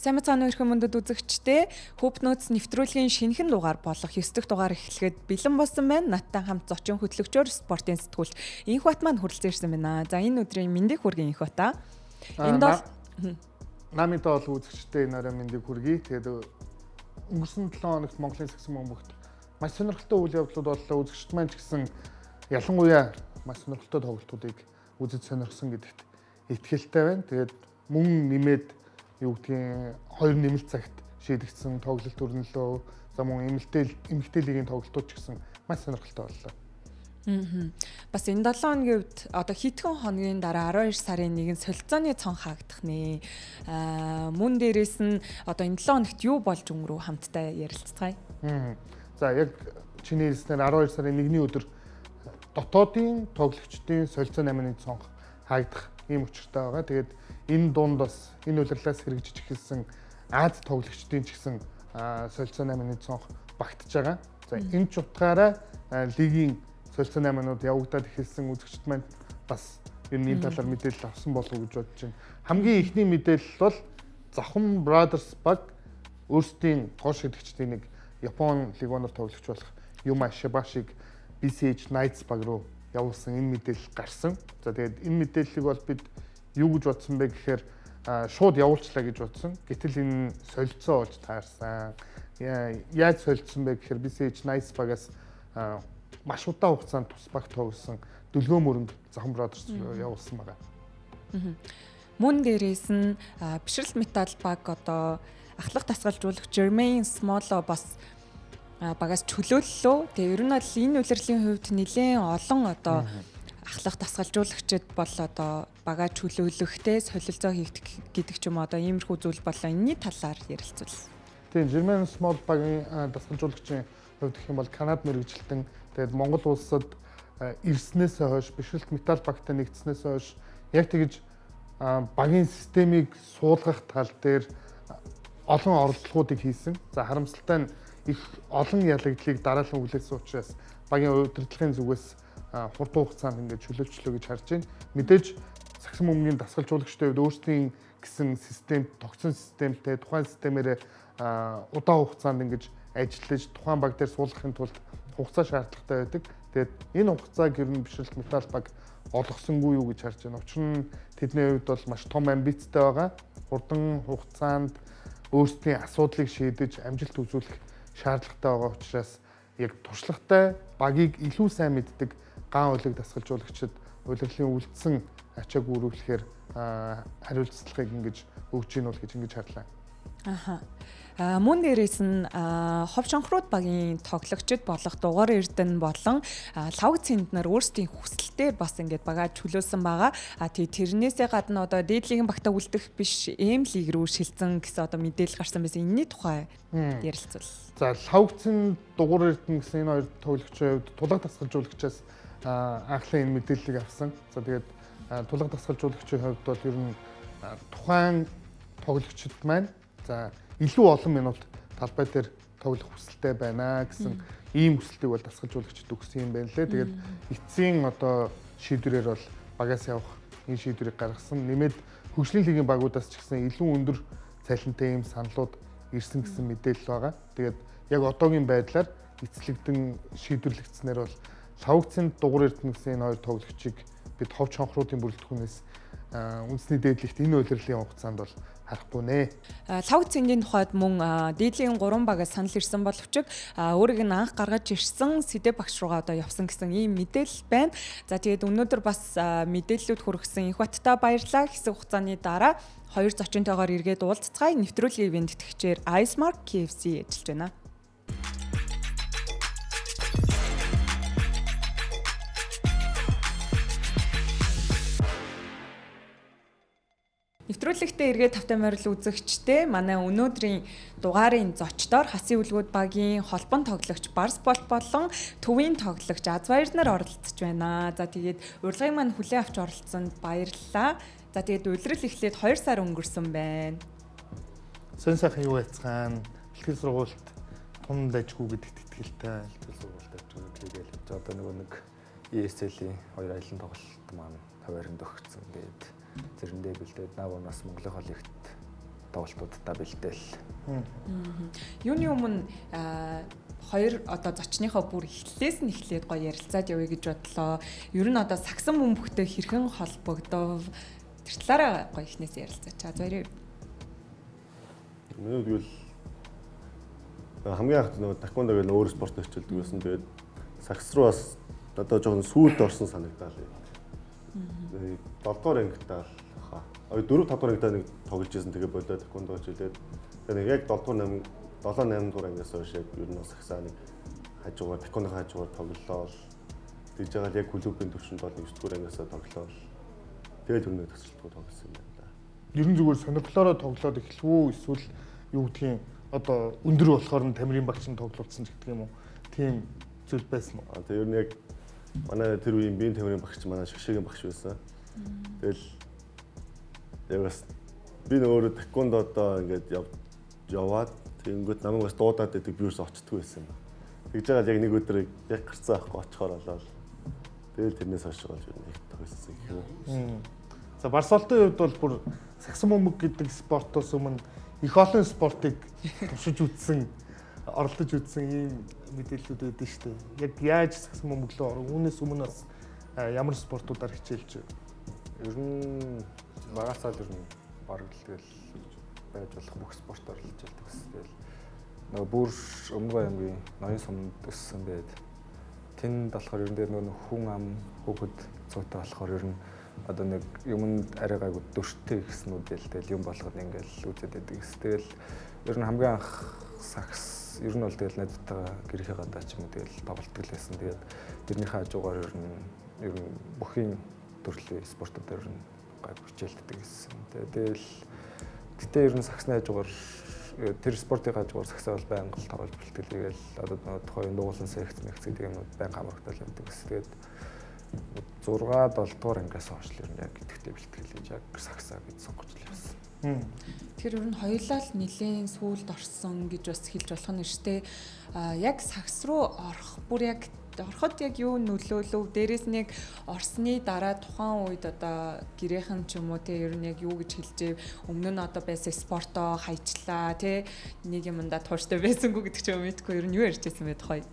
Сайн мэцгааны өрхөн мөндөд үзэгчдээ Хөп нөөц нэвтрүүлгийн шинэхэн дугаар болох 9 дахь дугаар эхлэхэд бэлэн болсон байна. Надтай хамт зочин хөтлөгчөөр спортын сэтгүүлч Инх Бат маань хүрэлцэн ирсэн байна. За энэ өдрийн мэндийг хүргэе Инх Бата. Энд бол намын тоол үзэгчдээ энэ орой мэндийг хүргэе. Тэгээд өнгөрсөн 7 хоногт Монголын сагсан бөмбөгт маш сонирхолтой үйл явдлууд боллоо. Үзэгчд маань ч гэсэн ялангуяа маш сонирхолтой тоглолтуудыг үзэж сонирхсон гэдэгт итгэлтэй байна. Тэгээд мөн нэмээд юу гэдгийг хоёр нэмэлт цагт шийдэгдсэн тоглолт өрнөлөө. За мөн эмэгтэй лигийн тоглолтууд ч гэсэн маш сонирхолтой боллоо. Бас энэ 7 хоногийн үед одоо хэдхэн хоногийн дараа 12 сарын 1-нд солилцооны цон хаагдах нэ. Мөн дээрээс нь одоо энэ 7 хоногт юу болж өнгөрөв хамтдаа ярилцгаая. За яг чиний хэлснээр 12 сарын 1-ний өдөр дотоодын тоглогчдын солилцоо 8-ны цонх хаагдах ийм учиртай байгаа. Тэгээд энэ дунд бас энэ улирлаас хэрэгжиж эхэлсэн Аз тоглогчдын ч гэсэн солилцоо 8-ны цонх багтж байгаа. За энэ ч утгаараа лигийн солилцоо 8-нууд явагдаад эхэлсэн үзэгчд маань бас ер нь энэ талаар мэдээлэл авсан болов уу гэж бодож байна. Хамгийн эхний мэдээлэл бол Завхан Brothers баг өөрсдийн гол шидэгчдийн нэг Япон лигоноор тоглогч болох Юма Шибашиг BCH Knights баг руу явуулсан энэ мэдээлэл гарсан. За тэгээд энэ мэдээллийг бол бид юу гэж бодсон бэ гэхээр шууд явуулчлаа гэж бодсон. Гэтэл энэ солилцоо болж таарсан. Яаж солилцсон бэ гэхээр BCH Knights багаас маш удаан хугацаанд тус баг тоглосон дөлгөө мөрөнд Завхан Brothers явуулсан байгаа. Мөн дээрээс нь бишрэлт металл баг одоо ахлах дасгалжуулагч Jermaine Smolo бас багаас чөлөөллөө. Тэгээ ер нь бол энэ улирлын хувьд нэлээд олон одоо ахлах дасгалжуулагчид бол одоо багаа чөлөөлөхтэй солилцоо хийгдэх гэдэг ч юм уу одоо иймэрхүү зүйл болоо энэний талаар ярилцвал. Тийм, Jermaine Small багийн дасгалжуулагчийн хувьд гэх юм бол Канад мэрэгжилтэн тэгээд Монгол улсад ирснээс хойш бишрэлт металл багтай нэгдснээс хойш яг тэгж багийн системийг суулгах тал дээр олон оролдлогоодыг хийсэн. За харамсалтай нь их олон ялагдлыг дараалан хүлээсэн учраас багийн удирдлагын зүгээс хурдан хугацаанд ингээд чөлөөлчлөө гэж харж байна. Мэдээж сагсан бөмбөгийн дасгалжуулагчдын хувьд өөрсдийн гэсэн систем, тогтсон системтэй тухайн системээрээ удаан хугацаанд ингэж ажиллаж тухайн баг дээр суулгахын тулд хугацаа шаардлагатай байдаг. Тэгээд энэ хугацааг ер нь бишрэлт металл баг олгосонгүй юу гэж харж байна. Учир нь тэдний хувьд бол маш том амбицтай байгаа. Хурдан хугацаанд өөрсдийн асуудлыг шийдэж амжилт үзүүлэх шаардлагатай байгаа учраас яг туршлагатай багийг илүү сайн мэддэг ган улиг дасгалжуулагчид улирлын үлдсэн ачааг өрүүлэхээр хариуцлагыг ингэж өгч гин бол гэж ингэж харлаа. Аха. Мөн дээрээс нь Хов шонхрууд багийн тоглогчид болох Дугаар Эрдэнэ болон Лавг Цэнд нар өөрсдийн хүсэлтээр бас ингээд багаа чөлөөлсөн байгаа. Тэрнээсээ гадна одоо дээд лигийн багтаа үлдэх биш М лиг рүү шилжсэн гэсэн одоо мэдээлэл гарсан байсан. Энэний тухай ярилцвал. За Лавг Цэнд, Дугаар Эрдэнэ гэсэн энэ хоёр тоглогчийн хувьд тулга дасгалжуулагчаас анхлын энэ мэдээллийг авсан. За тэгээд тулга дасгалжуулагчийн хувьд бол ер нь тухайн тоглогчид маань за илүү олон минут талбай дээр тоглох хүсэлтэй байна гэсэн ийм хүсэлтийг бол дасгалжуулагчид өгсөн юм байна лээ. Тэгээд эцсийн одоо шийдвэрээр бол багаас явах энэ шийдвэрийг гаргасан. Нэмээд хөгжлийн лигийн багуудаас ч гэсэн илүү өндөр цалинтай ийм саналууд ирсэн гэсэн мэдээлэл байгаа. Тэгээд яг одоогийн байдлаар эцлэгдэн шийдвэрлэгдснээр бол Лавгцэнд Дугар Эрдэнэ гэсэн энэ хоёр тоглогчийг бид хов чонхруудын бүрэлдэхүүнээс үндэсний дээдлэгт энэ улирлын хугацаанд бол харахгүй нэ. Лавг цэнгийн тухайд мөн дээдлийн 3 багаас санал ирсэн боловч өөрийг нь анх гаргаж ирсэн Сэдэ багш руугаа одоо явсан гэсэн ийм мэдээлэл байна. За тэгээд өнөөдөр бас мэдээллүүд хүргэсэн Инх Баттай баярлалаа. Хэсэг хугацааны дараа хоёр зочинтойгоор эргээд уулзцгаая. Нэвтрүүлгийн ивээн тэтгэгчээр Icemark KFC ажиллаж байна. Нэвтрүүлэгтээ эргээд тавтай морил үзэгчтэй манай өнөөдрийн дугаарын зочдоор Хасын үлгүүд багийн холбон тоглогч Барс Болт болон Төвийн тоглогч Азбаяр нар оролцож байна. За тэгээд урилгын маань хүлээн авч оролцсонд баярлалаа. За тэгээд улирал эхлээд 2 сар өнгөрсөн байна. Сэн сайхан юу яцгаан бэлтгэл сургуульд тун дайжгүй гэдэгт итгэлтэй. Бэлтгэл сургуульд дайжгүй тэгээд л одоо нөгөө нэг ESL-ийн хоёр аялан тоглолт маань тавиаранд өгсөн. Тэгээд зэрэндээ бэлдээд наав унаас Монголын лигт Тоглолтуудаа бэлдээл. Юуны өмнө хоёр одоо зочныхоо бүр эхлээс нь эхлээд гоё ярилцаад явъя гэж бодлоо. Ер нь одоо сагсан бөмбөгтэй хэрхэн холбогдов? Тэр талаараа гоё эхнээс ярилцаачаа. Баярыг. Миний хувьд хамгийн анх нөгөө таквондо гэх өөр спорт хичээлдэг байсан. Тэгээд сагс руу бас одоо жоохон сүүлд орсон санагдаал. 7 дугаар ангитаа л хаа. 4 5 дугаар ангитаа нэг тоглож исэн, тэгээ болоо таквондо хичээлээд тэгээ нэг яг 7 дугаар 8 7 8 дугаар ангиас хойш яг ер нь бас сагсаа нэг хажуугаар таквондо хажуугаар тоглолоо. Тэгж байгаа л яг клубын төвшөнд бол 9 дугаар ангиасаа тоглолоо. Тэгээд түрний тасралтгүй тоглосон юм байна да. Ер нь зүгээр сонирхлоороо тоглоод эхлэв үү эсвэл юу гэдгийг одоо өндөр болохоор нь Тамирын багч нь тоглуулсан ч гэдэг юм уу? Тийм зүйл байсан уу? Аа тэг ер нь яг манай тэр үеийн биеийн тамирын багч манай шгшээгийн багш байсан. Тэгэл яг бас би өөрөө таквондо одоо ингээд яваад тэгэнгүүт намайг бас дуудаад байдаг, би юус очтгүй байсан юм. Тэгж байгаа л яг нэг өдөр яг гарцсан авахгүй очихоор болоод тэгэл тэрнээс хойш болж нэг тоглосон гэх юм. За Барсолтын хувьд бол бүр сагсан бөмбөг гэдэг спортоос өмнө их олон спортыг туршиж үзсэн, оролдож үзсэн ийм мэдээллүүд өгдөн шүү дээ. Яг яаж сагсан бөмбөг рүү оров? Үүнээс өмнө бас ямар спортуудаар хичээлж? Ер нь багасаа л ер нь бараг л тэгэл байж болох бүх спортоор л хичээлдэг гэсэн. Тэгэл нөгөө бүр Өмнөгөө аймгийн ноён сумд өссөн байд. Тэнд болохоор ер нь тэр нөгөө хүн ам хүүхэд цуутай болохоор ер нь одоо нэг юмд арай гайгүй дөрттэй гэснүүд л тэгэл юм болгоод ингээл үзээд байдаг гэсэн. Тэгэл ер нь хамгийн анх сагс ер нь бол тэгэл найзтайгаа гэрийнхээ гадаа ч юм уу тэгэл тоглолтдог л байсан. Тэгээд тэрнийхээ хажуугаар ер нь бүхийн төрлийн спортууд ер нь гайгүй хичээлддэг гэсэн. Тэгэл гэтээ ер нь сагсны хажуугаар тэр спортын хажуугаар сагсаа бол байнга л тоглож бэлтгэл. Тэгэл одоо нөгөө тухайн дуулан секц мэгц гэдэг юмнууд байнга хамрагдал явдаг гэсэн. Тэгээд 6 7 дугаар ангиас хойш л ер нь яг идэвхтэй бэлтгэл хийж яг сагсаа гэж сонгож л явсан. Тэгэхээр ер нь хоёулаа л нэлээд сүүлд орсон гэж бас хэлж болох нь шүү дээ. Яг сагс руу орох бүр яг ороход яг юу нөлөөлөв? Дээрээс нь яг орсны дараа тухайн үед одоо гэрийнхэн ч юм уу те ер нь яг юу гэж хэлжээ? Өмнө нь одоо байсан спортоо хайчлаа те нэг юмдаа тууштай байсангүй гэдэг ч юм мэдгүй ер нь юу ярьж байсан бэ тухай?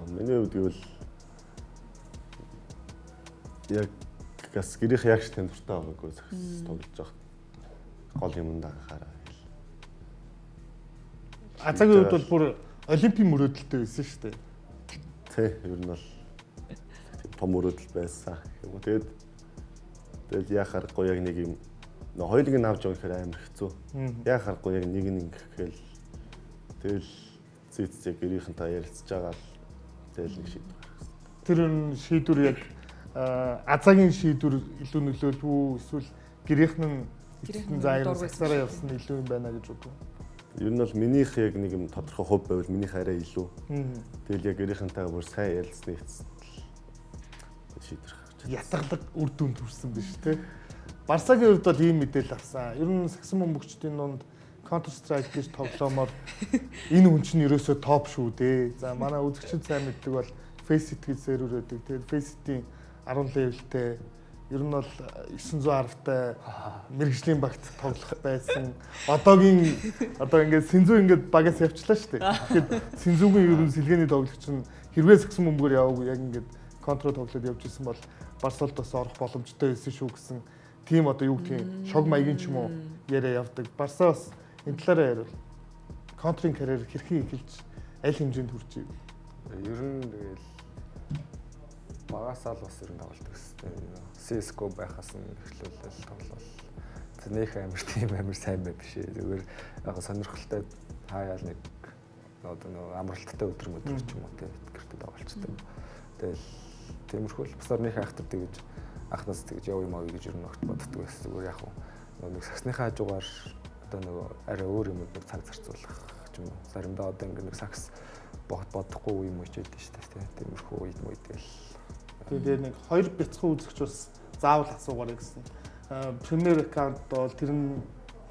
Миний хувьд гэвэл яг бас гэрийнх яг ч тэм дуртай байгаагүй сагс тоглож явах гол юмдаа анхаараа гэл. Азагийн хувьд бол бүр олимпийн мөрөөдөлтэй байсан шүү дээ. Тэ ер нь бол том мөрөөдөл байсан. Тэгээд тэгэл яа харахгүй яг нэг юм хоёулыг нь авч явах гэхээр амар хэцүү. Яа харахгүй яг нэг нь ингэхгээл тэгэл зүйцээ гэрийнхэнтэй ярилцж байгаа л тэгэл нэг шийдвэр гаргасан. Тэр нь шийдвэр яг Азагийн шийдвэр илүү нөлөөлөв үү эсвэл гэрийнх нь эцэстэн заяа сагсаараа явсан нь илүү юм байна гэж бодов уу? Ер нь бол минийх яг нэг юм тодорхой хувь байвал минийх арай илүү. Тэгэл яг гэрийнхэнтэйгээ бүр сайн ярилцсны эцэст л шийдвэр гаргаж. Ятгалаг үр дүнд хүрсэн биш үү? Барсагийн хувьд бол ийм мэдээлэл авсан. Ер нь сагсан бөмбөгчдийн дунд Counter Strike гэж тоглоомоор энэ хүн чинь ерөөсөө топ шүү дээ. За манай үзэгчид сайн мэддэг бол Faceit гэж сервер байдаг. Тэгээд Faceit-ийн 10 левелтэй ер нь бол 910-тай мэрэгжлийн багт тоглох байсан. Одоогийн одоо ингээд Синзүү ингээд багаас явчлаа шүү дээ. Тэгэхээр Синзүүгийн ер нь сэлгээний тоглогч нь хэрвээ сагсан бөмбөгөөр яваагүй яг ингээд контр тоглоод явж исэн бол Барсолд бас орох боломжтой байсан шүү гэсэн тийм одоо юу гэдгийг шог маягийн ч юм уу яриа явдаг. Барса бас энэ талаараа яриул. Контрын карьер хэрхэн эхэлж аль хэмжээнд хүрч ив? Ер нь тэгэл багасаа л бас ер нь тоглолт гэсэн. CS:GO байхаас нь эхлүүлэл тоглол. Нөх амар тийм амар сайн бай биш ээ. Зүгээр яг сонирхолтой хаяал нэг одоо нөгөө амралттай өдөр мөдөр ч юм уу те гэртээ тоглолцдог. Тэгэл тиймэрхүү л бусаар нөх айхтар тэгэж анхнаас тэгэж яв юм аа гэж ер нь огт боддог байсан. Зүгээр яг нөгөө нэг сагсныхаа хажуугаар одоо нөгөө арай өөр юмуд нэг цаг зарцуулах ч юм уу. Заримдаа одоо ингээ нэг сагс бодохгүй юм уу ч гэдэг шүү дээ. Тиймэрхүү үед мүйд тэгэл. Тэгээд нэг хоёр бяцхан үзэгч бас заавал асуугаарай гэсэн. Premier account бол тэр нь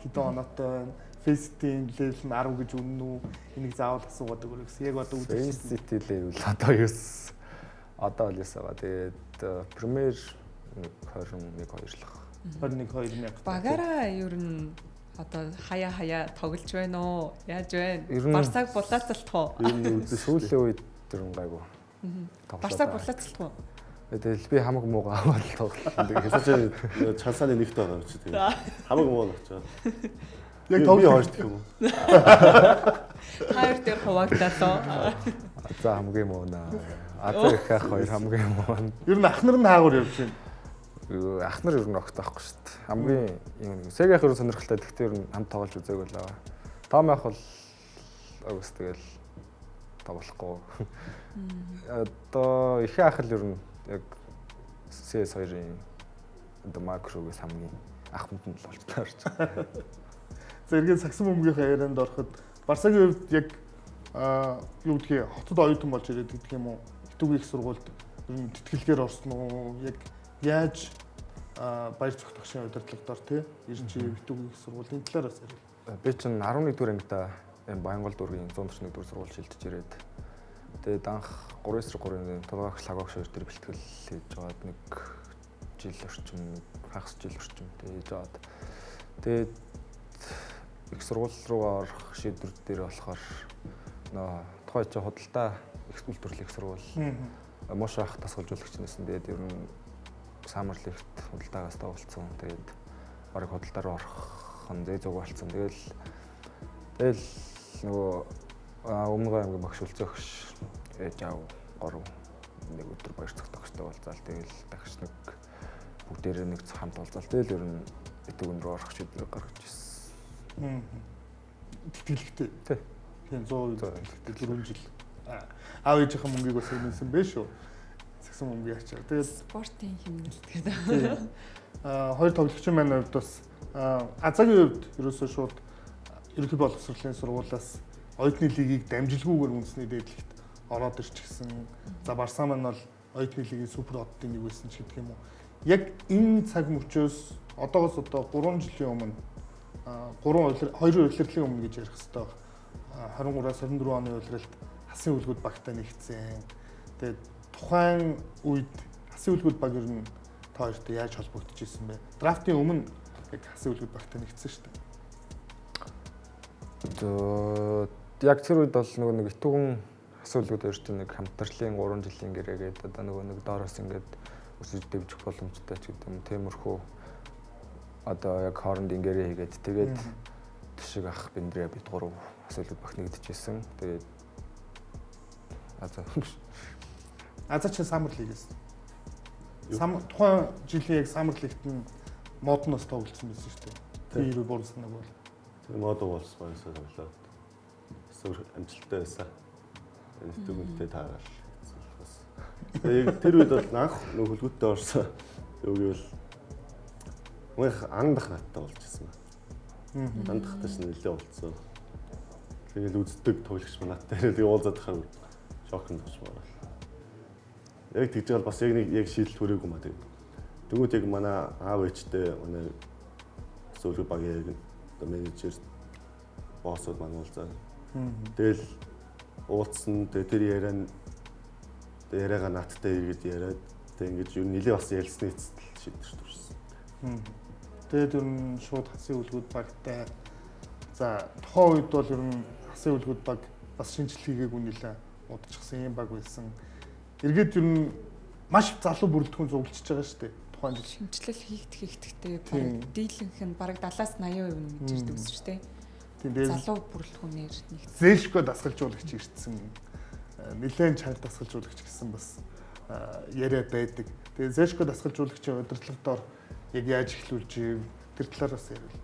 хэдэн оноотой байна. Faceit-ийн level нь 10 гэж үнэн үү? Энийг заавал асуугаад өгөөрэй гэсэн. Яг одоо үзэгч Faceit level одоо 9. Одоо л 9 байгаа. Тэгээд Premier 21 2 лах. 21 2 мянга. Багаараа ер нь Одоо хаяа тоглож байна уу? Яаж байна? Барсаг булаацалдах уу? Ер нь үзсэн сүүлийн үед ер нь гайгүй. Барсаг булаацалдах уу? Тэгэл би хамаг муугаа аваад тоглолоо. Тэгээд чансааны нэгт байгаа юм чи тэгээд хамаг муу очоод. Яг тоглож гэх юм уу? Та хоёр дээр хуваагдаалаа. За хамгийн муу наа. Азар их ах хоёр хамгийн муу. Ер нь ах нар нь хаагур явж байна. Ах нар ер нь огт авахгүй шүү дээ. Хамгийн юм Сэг ах ер нь сонирхолтой. Тэгтээ ер нь хамт тоглож үзээгүй л байгаа. Том ах бол агс тэгэл тоглохгүй. Одоо их ах л ер нь яг CS2-ын одоо макрогоос хамгийн ах хүнд нь л болж таарч. За эргээд сагсан бөмбөгийнхээ ярианд ороход Барсагийн хувьд яг юу гэдгийг хотод оюутан болж ирээд гэдэг юм уу? Хитүүгийн их сургуульд ер нь тэтгэлгээр орсон уу? Яг яаж баяр цогтогшийн удирдлагад тий ирж Хитүүгийн их сургуулийн талаар бас яриа. Би чинь 11 дугаар ангида энэ Баянгол дүүргийн 141 дугаар сургууль шилжиж ирээд тэгээд анх 3-3-ын тулгаагч лагагч хоёр төр бэлтгэл хийж байгаад нэг жил орчим, хагас жил орчим хийж байгаад тэгээд их сургууль руугаа орох шийдвэр дээр болохоор нөө тухайн чи худалдаа их үйлдвэрлэлийн их сургууль мууш ах тасгалжуулагч нэсэн. Тэгээд ер нь Summer League-т худалдаагаас тоглолцсон. Тэгээд бараг худалдаа руу орох нь зээ зүг болцсон. Тэгэл нөгөө Өмнөгөө аймгийн багш үлзөөгш ээж аав 3 нэг өдөр баяр цогтогчтой уулзаал. Тэгэл дахиж нэг бүгдээрээ нэг хамт уулзаал. Тэгэл ер нь Итүүгэн рүү орох шийдвэр гаргаж ирсэн. Тэтгэлэгтэй. Тий. Тийм 100% тэтгэлэг 4 жил. Аав ээжийнхээ мөнгийг бас хэмнэсэн бэ шүү. Сагсан мөнгийг ачаа. Тэгээд спортын хэмнэлт гэдэг. Хоёр тоглогчийн маань хувьд бас Азагийн хувьд ерөөсөө шууд ерөнхий боловсролын сургуулиас оюутны лигийг дамжилгүйгээр үндэсний дээдлэгт ороод ирчихсэн. За Барса маань бол оюутны лигийн супер оддын нэг байсан ч гэдэг юм уу. Яг энэ цаг мөчөөс одоогоос одоо 3 жилийн өмнө 3 2 улирлын өмнө гэж ярих хэрэгтэй баг. 23-аас 24 оны улиралд Хасын үлгүүд багтаа нэгдсэн. Тэгээд тухайн үед Хасын үлгүүд баг ер нь та хоёртой яаж холбогдож исэн бэ? Драфтын өмнө яг Хасын үлгүүд багтаа нэгдсэн шүү дээ. Яг тэр үед бол нөгөө нэг Итүүгэн Хасын үлгүүд хоёрт нэг хамтарлын 3 жилийн гэрээгээд одоо нөгөө нэг доороос ингээд өсөж дэвжих боломжтой ч гэдэг юм. Тиймэрхүү одоо яг хоорондын гэрээ хийгээд тэгээд төшиг ах биндрээ бид гурав Хасын үлгүүд баг нэгдэжсэн. Тэгээд Азаа чи Summer League-ээс. Тухайн жилийн яг Summer League-т нь модноос тоглолцсон байсан шүү дээ. Би хэрвээ буруу санааг бол. Тэр мод Wolves багсаа тоглоод бас амжилттай байсан. Итүүгэнтэй таарал бас. Тэгээд тэр үед бол анх нөх хөлгөттэй орсон. Юу гэвэл мөнх андах надтай болж ирсэн байна. Андахтай ч нэлээ болцсон. Тэгэл үздэг тоглогч манайтай тэгээ уулзаад хахаар шокнд очмоор. Яг тэгж байгаа бас яг нэг яг шийдэл хүрээгүй маа тэгээд. Тэгвэл яг манай аав ээжтэй манай сүүлгүй багийн яг одоо менежер боссууд маань уулзаа. Тэгэл уулзсан. Тэгээ тэр яриа нь яриагаа наадтай эргээд яриад тэгээ ингэж ер нь нэлээ бас ярилцсны эцэст л шийдвэр төрсөн. Тэгээд ер нь шууд Хасын үлгүүд багтай. За тухайн үед бол ер нь Хасын үлгүүд баг бас шинжилэл хийгээгүй нэлээ удчихсан юм баг байсан. Эргээд ер нь маш залуу бүрэлдэхүүн зуглчихж байгаа шүү дээ. Тухайн жил шинжилэл хийгдэхтэй баг дийлэнх нь бараг 70-аас 80% нь гэж ирдэг гэсэн шүү дээ. Тийм дээр залуу бүрэлдэхүүнээр нэг Зэшко дасгалжуулагч ирсэн. Нилээн чанга дасгалжуулагч гэсэн бас яриа байдаг. Тэгээ Зэшко дасгалжуулагчийн удирдлагад яг яаж эхлүүлж ив тэр талаар бас яриа.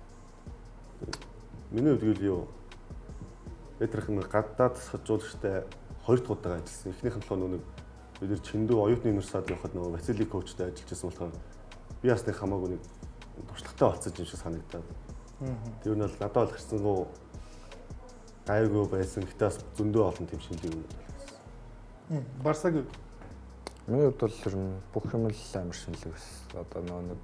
Миний хувьд гэвэл юу? Этрэх нэг гадаад дасгалжуулагчтай хоёр дахь удаага ажилласан. Эхнийх нь болохоор нэг бид нар Чэндүү оюутны университет явхад нөгөө Васили коучтай ажиллаж байсан болохоор би бас нэг хамаагүй нэг туршлагатай болсон юм шиг санагдаад. Тэр нь бол надад бол хэрсэнгүү гайгүй байсан. Гэтэ бас зөндөө олон тийм шинэлэг юм болсон. Барсаг миний хувьд бол ер нь бүх юм л амар шинэлэг байсан. Одоо нөгөө нэг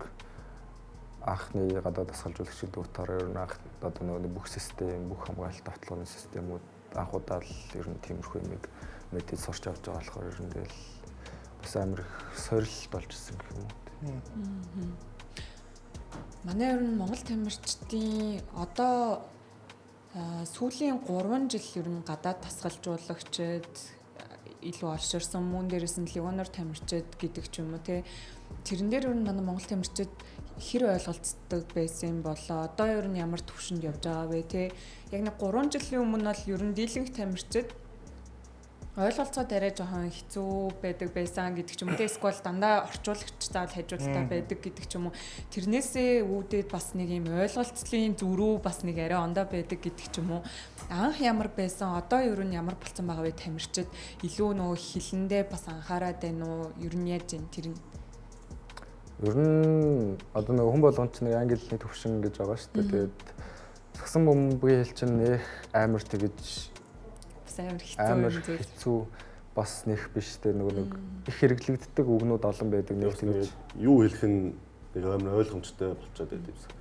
анхны гадаад дасгалжуулагч гэдэг утгаараа ер нь анх одоо нөгөө бүх систем, бүх хамгаалалт давталгааны системүүд анх удаа л ер нь тиймэрхүү юмыг мэдээж сурч авч байгаа болохоор ер нь тэгэл бас амар их сорилт болж ирсэн гэх юм уу. Манай ер нь Монгол тамирчдын одоо сүүлийн 3 жил ер нь гадаад тасгалжуулагчид илүү олширсан, мөн дээрээс нь легионер тамирчид гэдэг ч юм уу те. Тэрэн дээр ер нь манай Монгол тамирчид хэр ойлголцдог байсан болоо одоо ер нь ямар төвшөнд явж байгаа вэ те. Яг нэг 3 жилийн өмнө бол ер нь дийлэнх тамирчид ойлголцоод арай жоохон хэцүү байдаг байсан гэдэг ч юм уу те. Эсвэл дандаа орчуулагч заавал хажуудалтай байдаг гэдэг ч юм уу. Тэрнээсээ үүдээд бас нэг юм ойлголцлын зөрүү бас нэг арай ондоо байдаг гэдэг ч юм уу. Анх ямар байсан, одоо ер нь ямар болцсон байгаа вэ тамирчид илүү нөгөө хилэндээ бас анхаарад байна уу? Ер нь яаж юм тэр нь? Ер нь одоо нөгөө хүн болгон ч нэг англи хэлний төвшин гэж байгаа шүү дээ. Тэгээд сагсан бөмбөгийн хэл чинь нэх амар тэгэж амар хэцүү бас нэх биш те, нөгөө нэг их хэрэглэгддэг үгнүүд олон байдаг, нэг тэгэж юу хэлэх нь нэг амар ойлгомжтой болчиход байдаг юм шиг.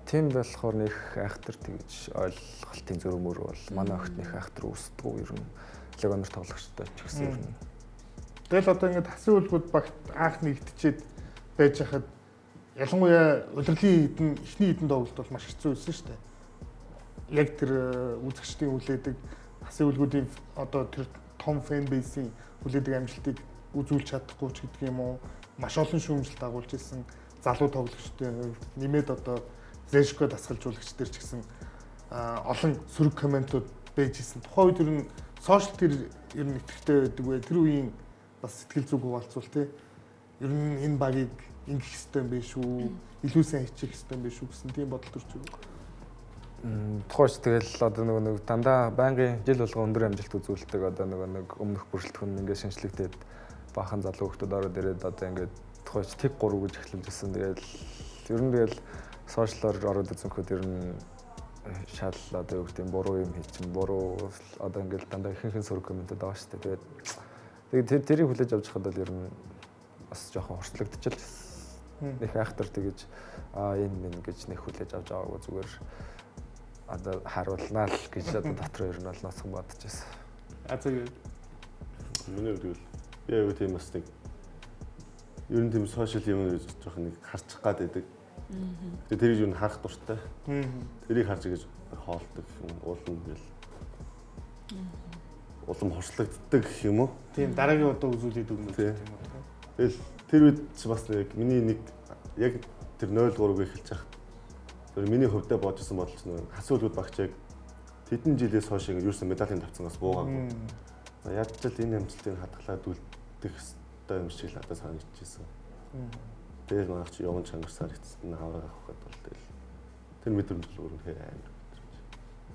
Тийм болохоор нэх айхтар тэгэж ойлголтын зөрүүмөр бол манай огт нэх айхтар үүсдэггүй ер нь легионер тоглогчтой ч гэсэн ер нь. Тэгэл одоо ингээд хасын үлгүүд багт анх нэгтчихэд байж хахад ялангуяа улирлын хэдэн эхний хэдэн тоглолт бол маш хэцүү байсан шүү дээ. Яг тэр үзэгчдийн хүлээдэг хасын үлгүүдийн одоо тэр том фэн бейсийн хүлээдэг амжилтыг үзүүлж чадахгүй ч гэдэг юм уу, маш олон шүүмжлэлт агуулж ирсэн залуу тоглогчдын хувьд нэмээд одоо Зэшко дасгалжуулагч дээр ч гэсэн олон сөрөг комментууд байж ирсэн. Тухайн үед ер нь сошиал тэр ер нь итгэвтэй байдаг вэ? Тэр үеийн бас сэтгэл зүг хуваалцвал те. Ер нь энэ багийг ингэх ёстой юм биш үү? Илүү сайн хичээх ёстой юм биш үү гэсэн тийм бодол төрж байна. Тухайч тэгэл одоо нөгөө нэг дандаа байнгын жил болгон өндөр амжилт үзүүлдэг одоо нөгөө нэг өмнөх бүрэлдэхүүн ингээд шинжлэгдээд баахан залуу хүмүүс ороод ирээд одоо ингээд тухайч тэг 3 гэж эхлүүлж ирсэн. Тэгэл ер нь тэгэл сошиалор ороод үзэнхүүд ер нь шал одоо юу гэдэг юм буруу юм хийчин буруу одоо ингээд дандаа ихэнх нь сөрөг комментод байгаа шүү дээ. Тэгээд тэрийг хүлээж авч хахад бол ер нь бас жоохон хурцлагдчихл. Них айхтар тэгэж энэ минь гэж нэг хүлээж авч байгаагүй зүгээр одоо харуулнаа л гэж одоо дотор ер нь бол ноцхон бодож байсан. А зөв. Миний хувьд бол би аюу тийм бас нэг ер нь тийм сошиал юм гэж жоохон нэг харчих гад байдаг. Тэгээ тэрийг юу н харах дуртай. Тэрийг харж ингэж хоолдог юм уулна гэл. Улам хорслогддог гэх юм уу? Тийм дараагийн удаа үзүүлээд өгнө гэх юм уу. Тэгэл тэр үед чи бас нэг миний нэг яг тэр 0-3-ыг эхэлж хахад тэр миний хувьдаа бодож исэн бодол чинь хасуу үлгүүд багч яг тэдэн жилээс хойш ингэ юусэн медалийн тавцангаас буугаагүй. Яг ч л энэ амжилтыг хадгалаад үлдэх ёстой юм шиг л надад санагдчихсэн. Тэгэл манайх чи явн чангарсаар эцэст нь авраг авах гэдэг бол тэгэл тэр мэдрэмж л өөр үнэхээр амар мэдрэмж.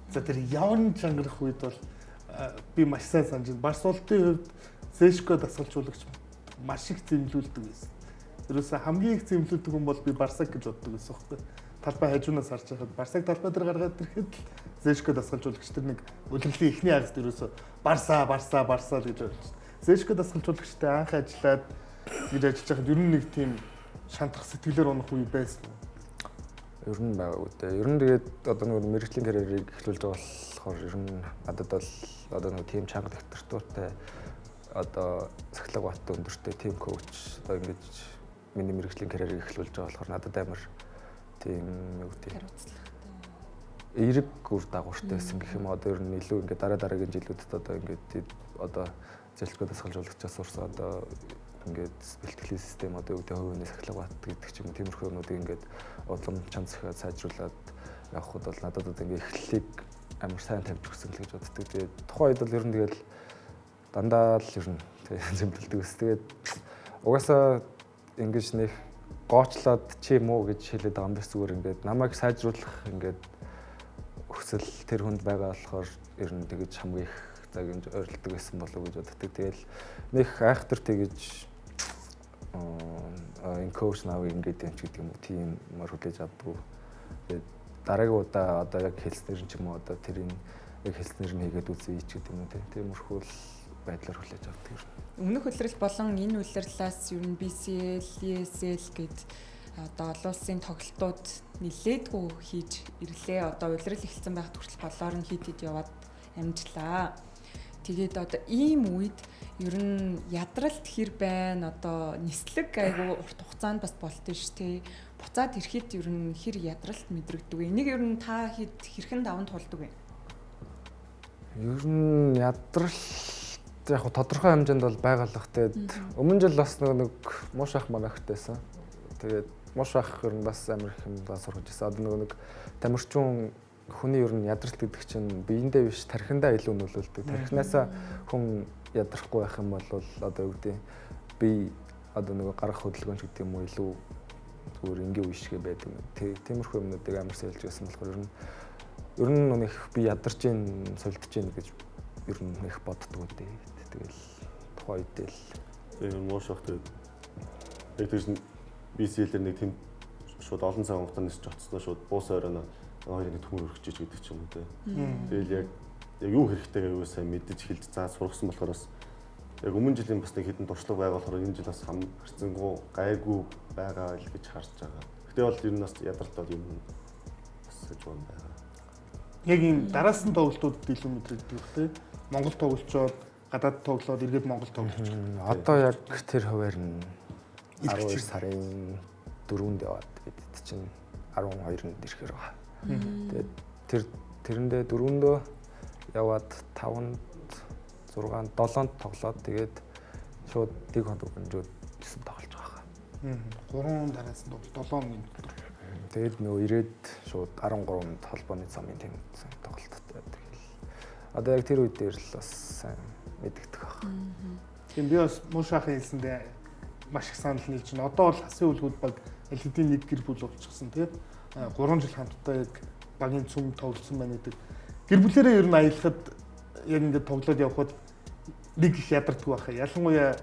За тэр явн чангарах үед бол би маш сайн санаж байна. Барсуултын хувьд Зэшко дасгалжуулагч маш их зэмлүүлдэг байсан. Ерөөсөө хамгийн их зэмлүүлдэг хүн бол би Барсаг гэж боддог байсан байхгүй. Талбай хажуунаас харж байхад Барсаг талбай дээр гаргаад ирэхэд л Зэшко дасгалжуулагч тэр нэг улирлын эхний хагаст ерөөсөө Барса Барса Барса л гэж ойлж. Зэшко дасгалжуулагчтай анх ажиллаад гэж ажиллаж байхад ер нь нэг тийм шантрах сэтгэлээр унах үе байсан уу? Ер нь байгаагүй дээ. Ер нь тэгээд одоо нэг мэргэжлийн карьерийг эхлүүлж байгаа болохоор ер нь надад бол одоо нэг тийм чанга доктортой одоо сахилга бат өндөртэй тим коуч одоо ингэж миний мэргэжлийн карьерийг эхлүүлж байгаа болохоор надад амар тийм юу гэдэг хариуцлагатай эерэг үр дагавартай байсан гэх юм. Одоо ер нь илүү ингээд дараа дараагийн жилүүдэд одоо ингээд одоо зэлтгөө дасгалжуулагчаас сурсан одоо ингээд бэлтгэлийн систем одоо юу гэдэг хувийн сахилга бат гэдэг ч юм уу тиймэрхүү юмнуудыг ингээд улам чан зохиод сайжруулад явхад бол надад одоо ингээд эхлэлийг амар сайн тавьж өгсөн л гэж боддог. Тэгээд тухайн үед бол ер нь тэгэл дандаа л ер нь зэмлэлдэг ус. Тэгээд угаасаа ингэж нэг гоочлоод чи юм уу гэж хэлээд байгаа юм биш, зүгээр ингээд намайг сайжруулах ингээд хүсэл тэр хүнд байгаа болохоор ер нь тэгэж хамгийн их цаг ингэж ойролдог байсан болов уу гэж боддог. Тэгэл нэг айхтар тэгэж энэ коуч навыг ингээд юм ч гэдэг юм уу тийм мөр хүлээж авдаггүй. Тэгээд дараагийн удаа одоо яг хэлснээр нь ч юм уу одоо тэрийг яг хэлснээр нь хийгээд үзье ч гэдэг юм уу тиймэрхүү л байдлаар хүлээж авдаг юм. Өмнөх улирал болон энэ улирлаас ер нь BCL, ESL гэд одоо олон улсын тоглолтууд нэлээдгүй хийж ирлээ. Одоо улирал эхэлсэн байхад хүртэл голоор нь хит хит яваад амжлаа. Тэгээд одоо ийм үед Ер нь ядралт хэр байна, одоо нислэг айгүй урт хугацаанд бас болдсон ш тий. Буцаад ирэхэд ер нь хэр ядралт мэдрэгдэг вэ? Энийг ер нь та хэд хэрхэн даван туулдаг вэ? Ер нь ядралт яг тодорхой хэмжээнд бол байгалах. Тэгээд өмнө жил бас нэг муу шах манагт байсан. Тэгээд муу шах ер нь бас амар их юм сургаж ирсэн. Одоо нэг тамирчин хүний ер нь ядралт гэдэг чинь биендээ биш тархиндаа илүү нөлөөлдөг. Тархинаасаа хүн ядрахгүй байх юм бол одоо юу гэдэг би одоо нөгөө гаргах хөдөлгөөн ч гэдэг юм уу илүү зүгээр энгийн үе шиг байдаг. Тиймэрхүү юмнуудыг амар сэлж байсан болохоор ер нь нэг би ядарч гин сулдж гин гэж ер нь их боддгоо дээ. Тэгэл тухайн үед л тэр муу шах тэгээд яг тэгш BCL-ээр нэг тийм шууд олон цаг хугацаанд нисч очсноо шууд буус оройно хоёр нэг төмөр өргөж ич гэдэг ч юм уу те. Тэгэл яг юу хэрэгтэй аюу сайн мэдэж хэлж заа сургасан болохоор бас яг өмнө жилийн бас нэг хэдэн туршлага байгаа болохоор энэ жил бас харцсангуу гайгүй байгаа л гэж харж байгаа. Гэтэ бол ер нь бас ядарт бол юм бас сажуун байгаа. Яг ийм дараасан тоглолтуудад илүү мэдрэгдэг бах те. Монгол тоглолцоод гадаад тоглоод эргээд Монгол тоглолцож. Одоо яг тэр хуваар нь 12 сарын 4-нд яваад бид чинь 12-нд ирэхээр байгаа. Тэгээд тэрэндээ 4-ндөө яваад 5-нд 6-нд 7-нд тоглоод тэгээд шууд нэг хоног өнжөөд 9 тоглож байгаа. 3 дараасан тоглолт 7 хоногийн дотор. Тэгээд нөгөө ирээд шууд 13-нд холбооны замын тэмцээн тоглолттой. Тэгэл одоо яг тэр үед дээр л бас сайн мэдэгдэх байх. Тийм би бас муу шахын хэлсэндээ маш их санал нийлж байна. Одоо бол хасын үлгүүд баг аль хэдийн нэг гэр бүл болчихсон тий. 3 жил хамтдаа яг багийн цөм тоглосон байна гэдэг. Гэр бүлээрээ ер нь аялахад яг ингээд тоглоод явхад нэг их ядардгүй байх. Ялангуяа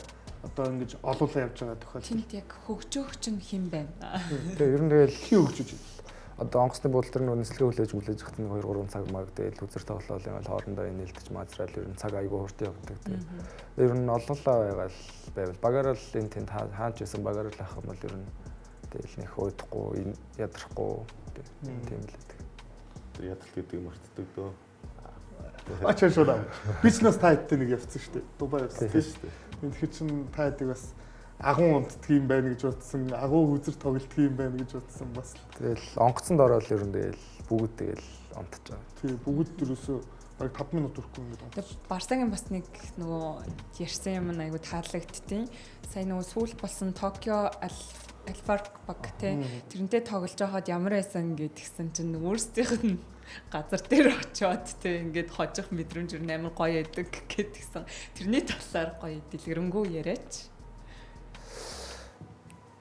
одоо ингэж олуулаа явж байгаа тохиолдолд. Тэнд яг хөгжөөгч нь хэн байна? Тэгээ ер нь тэгэл хин хөгжиж байна. Одоо онгоцны буудлын дээр нөгөө нислэгээ хүлээж хат нэг 2 3 цаг маг тэгэл үзэр тоглоол юм бол хоорондоо нээлтэж маазраал ер нь цаг айгүй хурдан явдаг. Тэгээ ер нь олуулаа байгаал байвал багаараа л энэ тэнд хаач байсан багаараа л авах юм бол ер нь тэгэл нэг уйдахгүй ядрахгүй тийм л байдаг. Тэр ядралт гэдэг мартдаг дөө. Ачаа шууд ав. Би ч нас та хэдтэй нэг явцсан шүү дээ. Дубай явсан тийм шүү дээ. Тэгэхээр чин та хэдийг бас агуун унтдаг юм байна гэж бодсон, агуу хүзэр тоглолтго юм байна гэж бодсон бас. Тэгэл онгоцонд ороод ер нь тэгэл бүгд тэгэл унтаж байгаа. Тий, бүгд ерөөсөө бараг 5 минут өрөхгүй ингээд унтаж. Барсагийн бас нэг нөгөө ярьсан юм айгу таалагдтiin. Сая нөгөө сүүлд болсон Токио Альфарк баг те тэрнтэй тоглож байхад ямар байсан гэдгсэн чинь өөрсдийнх нь газар дээр очиод те ингээд хожих мэдрэмж ер нь амар гоё байдаг гэдгсэн. Тэрний талаар гоё дэлгэрэнгүй яриач.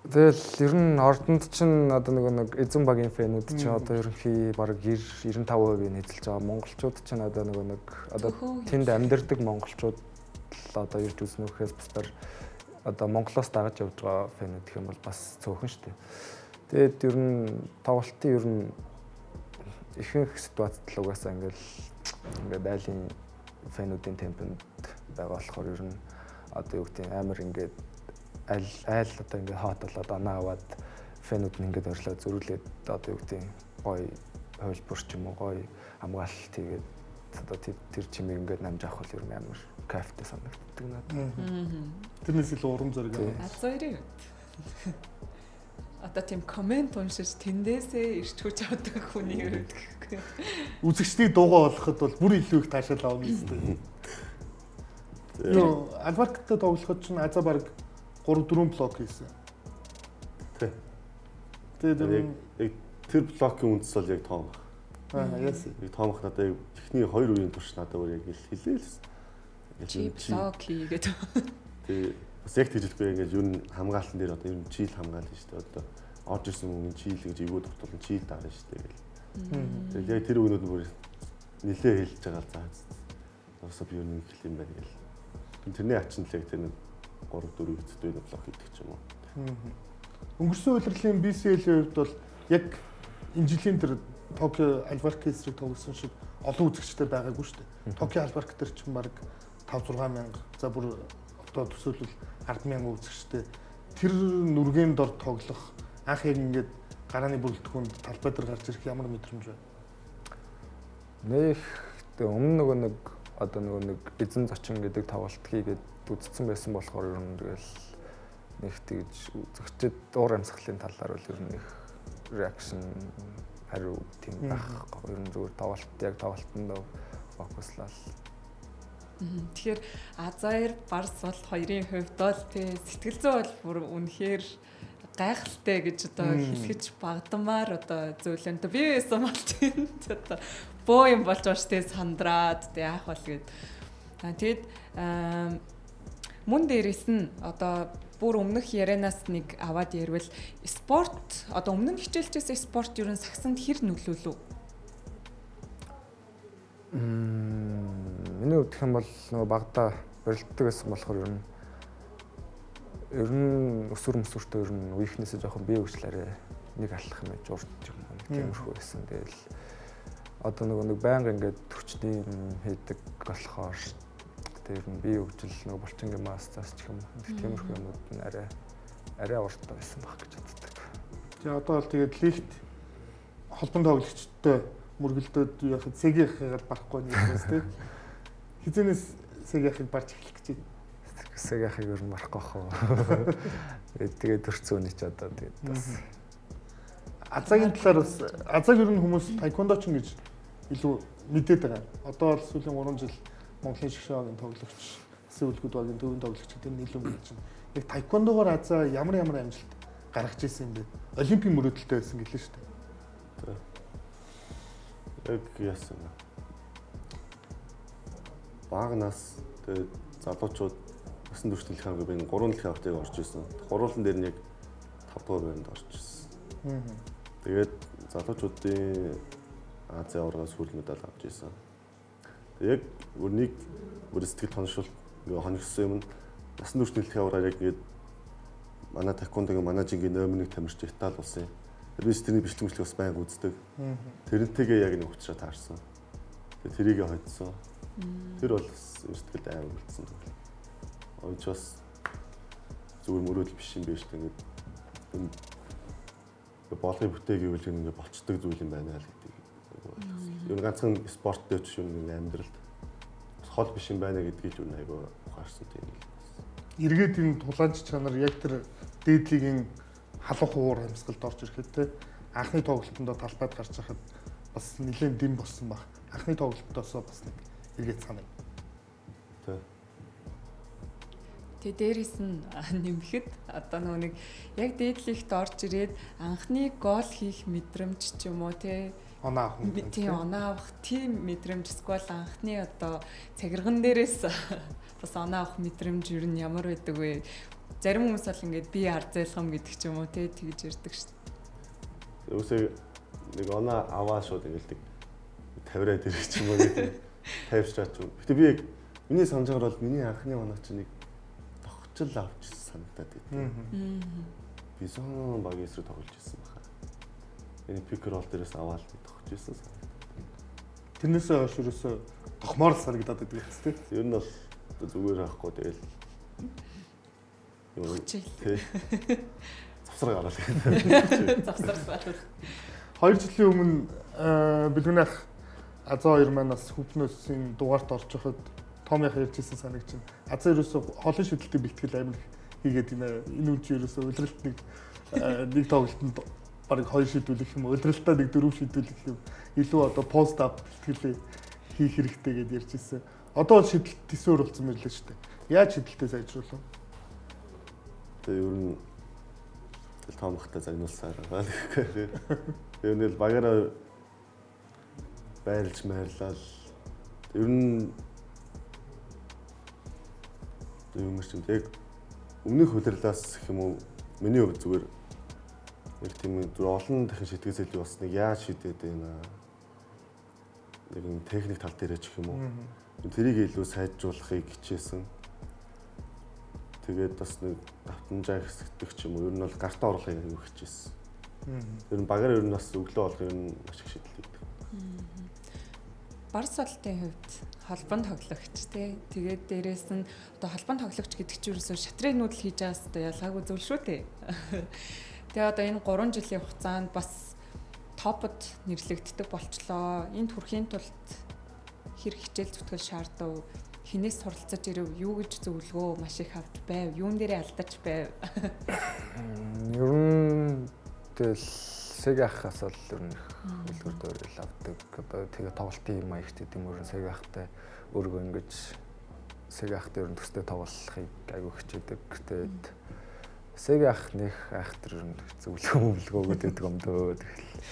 Тэгэл ер нь ордонд чинь одоо нөгөө нэг эзэн багийн фэнүүд чинь одоо ерөнхий бараг 90 95% нь эзэлж байгаа. Монголчууд чинь одоо нөгөө нэг одоо тэнд амьдардаг монголчууд л одоо ирж үзнэ гэхээс бусдаар одоо Монголоос дагаж явж байгаа фэнүүд гэх юм бол бас цөөхөн шүү дээ. Тэгээд ер нь тоглолтын ер нь ихэнх ситуацид л угаасаа ингээд айлын фэнүүдийн темпэнд байгаа болохоор ер нь одоо юу гэдэг амар ингээд аль одоо ингээд хот болоод оноо аваад фэнүүд нь ингээд орлоо зөрүүлээд одоо юу гэдэг гоё хувилбар ч юм уу гоё хамгаалалт хийгээд одоо тэр чимийг ингээд намж авах бол ер нь амар кайфтай санагддаг надад. Тэрнээс илүү урам зориг аа. Азойрын үед. Одоо тийм коммент уншиж тэндээсээ ирч хүч авдаг хүний үед гэхгүй. Үзэгчдийг дуугаа болгоход бол бүр илүү их таашаал авна гэстэй. Юу Альварктай тоглоход чинь Аза баг 3-4 блок хийсэн. Тий. Тэгээд яг тэр блокийн үндэс бол яг тоом баг. Аа яасан. Яг тоом бах надад яг эхний 2 үеийн турш надад өөр яг хэлээ л. Чи блок хийгээд. Тий. Бас яг тэгжлэхгүй ингээд ер нь хамгаалтан дээр одоо ер нь чийл хамгаална шүү дээ. Одоо орж ирсэн хүн чийл гэж эвгүй дутуулна чийл дарна шүү дээ гэл. Тэгэл яг тэр үгнүүд нь бүр нилээ хэлж байгаа л заа. Уусаа би ер нь гэх юм байна гэл. Тэрний ачин л яг тэр нэг 3-4 хэцтэй блок хийдэг ч юм уу. Өнгөрсөн улирлын BCL-ийн хувьд бол яг энэ жилийн тэр Токио Альварк эсрэг тоглосон шиг олон үзэгчтэй байгаагүй шүү дээ. Токио Альварк дээр чинь бараг 5-6 мянга за бүр одоо төсөөлвөл 10 мянга үзэгчтэй. Тэр нүргээн дор тоглох анх яг ингээд гарааны бүрэлдэхүүнд талбай дээр гарч ирэх ямар мэдрэмж вэ? Нэх тэг өмнө нөгөө нэг одоо нөгөө нэг эзэн зочин гэдэг тоглолт хийгээд үзсэн байсан болохоор ер нь тэгэл нэг тэгж үзэгчд уур амьсгалын талаар бол ер нь их реакшн хариу тийм байхгүй. Ер нь зүгээр тоглолт яг тоглолтонд фокуслал. Тэгэхээр Азаяр Барс бол хоёрын хувьд бол тий сэтгэл зүй бол бүр үнэхээр гайхалтай гэж одоо хэлэхж багдмаар одоо зүйл юм. Би байсан бол тийм одоо бөө юм болж байгаа шүү дээ, сандраад тий яах бол гээд. Тэгэд мөн дээрэс нь одоо бүр өмнөх ярианаас нэг аваад ярил спорт одоо өмнө нь хичээлжсэн спорт ер нь сагсанд хэр нөлөөлөв? Миний хувьд гэх юм бол нөгөө багада барилддаг байсан болохоор ер нь өсвөр мөсвөртөө ер нь үеийнхнээсээ жоохон бие хөгжлөөрэй нэг алах юм байж урд юм нэг тиймэрхүү байсан. Тэгэл одоо нөгөө нэг байнга ингээд төрчний юм хийдэг болохоор тэр нь бие хөгжил нөгөө булчингийн масцаас ч юм тиймэрхүү юмуд нь арай уртаа байсан байх гэж боддог. Тэгээ одоо бол тэгээд лигт холбон тоглогчтой мөргөлдөөд яхад сэгийнхээ барахгүй нэг юм байна тийм. Хизэнээс сэгийнхийг барж эхлэх гэж байна. Сэгийнхийг ер нь барахгүй хоо. Тэгээд төрцөн үний ч одоо тэгээд бас Азагийн талаар бас Азаг ер нь хүмүүс таеквондочин гэж илүү мэдээд байгаа. Одоо бол сүүлийн 3 жил Монголын шгшээгийн тоглогч, засгийн үлгүүд багийн төвийн тоглогч гэдэг нь илүү мэдэж байна. Яг таеквондогоор Азаа ямар амжилт гаргаж ирсэн юм бэ? Олимпийн мөрөөдөлтэй байсан гэлээ шүү дээ. Яг яасан бэ? Бага нас тэгээд залуучууд насан турш дэлхийн аварга би 3 дэлхийн авартыг орж ирсэн. Гурван дээр нь яг 5 дугаар байранд орж ирсэн. Тэгээд залуучуудын Азийн аваргаас хүрэл медаль авч ирсэн. Яг өөр нэг өөр сэтгэл хоншил ингээ хоногссон юм нь насан турш дэлхийн аваргаар яг ингээд манай таеквондогийн манай жингийн номер 1 тамирч Итали улсын. Би тэрний бичлэг мөчлөг бас байнга үздэг. Тэрнтэйгээ яг нэг уучраа таарсан. Тэгээ тэрийгэ хоцсон. Тэр бол сэтгэлд амар үлдсэн зүйл. Ойч бас зүгээр мөрөөдөл биш юм биш үү ингээд боолгын бүтээг гэвэл ингээд болцдог зүйл юм байна л гэдэг. Ер нь ганцхан спорт дээр ч юм амьдралд бас хол биш юм байна гэдгийг л юу айгүй ухаарсан тийм л. Эргээд энэ тулаанч чанар яг тэр дээдлигийн халуун хуур амьсгалд орж ирэхэд те анхны тоглолтондоо талбайд гарч хахад бас нэлээд дэм болсон баг. Анхны тоглолтоосоо бас нэг эргээд санаа. Тэ. Тэ дээрээс нь нэмэхэд одоо нөгөө нэг яг дээдлигт орж ирээд анхны гол хийх мэдрэмж ч юм уу те оноо авах мэдрэмж. Тийм оноо авах тийм мэдрэмж эсвэл анхны одоо цагирган дээрээс бас оноо авах мэдрэмж ер нь ямар байдаг вэ? Зарим хүмүүс бол ингээд би арзайлгам гэдэг ч юм уу те тэгж ярьдаг шүү дээ. Үсээ нэг оноо аваа шууд ингээл тавираад ирэх ч юм уу гэдэг тавьчихаа ч юм. Гэтэ би яг миний санаж байгаагаар бол миний анхны оноо чинь нэг тогтчл авчихсан санагдаад байдаг. Бизон багийн эсрэг тоглож ирсэн баха. Энэ пик рол дээрээс аваад тогтож ирсэн санагдаад. Тэрнээсээ хойш ерөөсөө тохмоор л санагдаад байдаг юм тийм. Ер нь бол зүгээр авахгүй тэгэл юу завсар гараад гэдэг. Завсар гараад. 2 жилийн өмнө бэлгүүнийх Азаа хоёр маань бас хүүпнөөсийн дугаарт орж байхад Томынх ярьж ирсэн санагч чинь Азаа ерөөсөө холын шүдэлтийн бэлтгэл амар их хийгээд байна. Энэ үн чи ерөөсөө улиралт нэг тоглолтод бараг 2 шийдвүлэх юм, улиралтаа нэг 4 шийдвүлэх юм. Илүү одоо пост ап бэлтгэлээ хийх хэрэгтэй гэдээ ярьж ирсэн. Одоо бол шийдэлт төсөөр болсон мэлээ шүү дээ. Яаж шийдэлтээ сайжруулах вэ? Тэгээ ер нь Томхтой загнуулсаар байгаа. Тэр нь л багаараа байрлж майрлал. Ер нь юм чинь яг өмнөх улирлаас гэх юм уу миний хувьд зүгээр яг тийм зүгээр олон дахин шитгэс илүү бас нэг яаж шийдээд байна. Нэг юм техник тал дээрээ ч гэх юм уу. Тэрийг илүү сайжруулахыг хичээсэн. Тэгээд бас нэг давтамжаа хэсэгдэх ч юм уу. Ер нь бол гартаа оруулахыг аягүй хичээсэн. Ер нь багаар ер нь бас өглөө болох ер нь маш их шийдэл хийдэг. Барс болтын хувьд холбон тоглогч тий. Тэгээд дээрээс нь одоо холбон тоглогч гэдэг чинь ерөөсөө шатрын нүүдэл хийж байгаас одоо ялгаагүй зүйл шүү дээ. Тэгээ одоо энэ 3 жилийн хугацаанд бас топод нэрлэгддэг болчлоо. Энд хүрэхийн тулд хэр хичээл зүтгэл шаардав? Хинээс суралцаж ирэв? Юу гэж зөвлөгөө маш их авч байв? Юун дээрээ алдаж байв? Ер нь тэгэл Сэг ахаас л ер нь их үлгэр дуурайл авдаг. Одоо тэгээ тоглолтын юм маягт гэдэг юм өөр нь Сэг ахтай өөрийгөө ингэж Сэг ахтай ер нь төстэй тоглохыг айгүй хичээдэг. Тэгээд Сэг ах нэх айхтар ер нь зөвлөгөө мөвлөгөө өгöd байдаг юм дөө. Тэгэл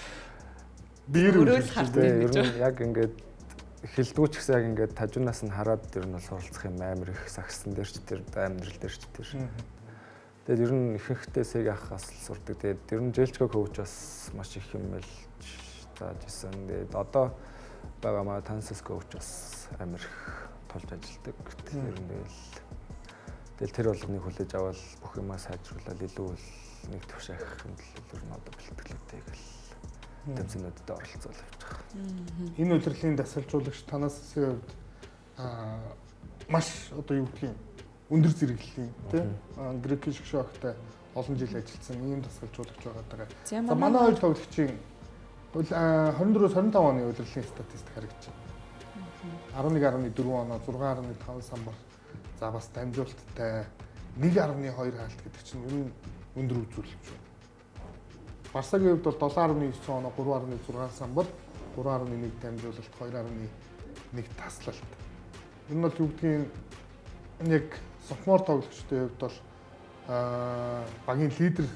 Биер Өрөөл хардаг тэгээ гэж. ер нь яг ингээд хэлдгүү ч гэсэн яг ингээд тажунаас нь хараад ер нь бол суралцах юм амар их сагсан дээр ч тэр амьдрал дээр ч тэр. Тэгээд ер нь ихэнхдээ Сэг ахаас л сурдаг. Тэгээд ер нь Желчко коуч бас маш их юм хэлж зааж исэн. Тэгээд одоо байгаа маа Тансас коуч бас амар их тулж ажилладаг. Тэр нь тэгэл тэр болгоныг хүлээж аваад бүх юмаа сайжруулаад илүү л нэг төвш ахих юм л ер нь одоо бэлтгэлүүдтэй гэл тэмцээнүүдэд оролцоол явж байгаа. Энэ удирдлын дасгалжуулагч танаас засгийн хувьд маш одоо юу гэдгийг өндөр зэрэглэлийн тий грекийн шгшөөгтэй олон жил ажилласан ийм дасгалжуулагч байгаа даа. За За манай хоёр тоглогчийн 24-25 оны удирдлын статистик харагдаж байна. 11.4 оноо, 6.5 самбар. За бас дамжуулалттай 1.2 хаалт гэдэг чинь ер нь өндөр үзүүлэлт шүү. Барсагийн хувьд бол 7.9 оноо, 3.6 самбар, 3.1 дамжуулалт, 2.1 таслалт. Энэ нь бол юу гэдгийг яг софмор тоглогчдын хувьд бол багийн лидер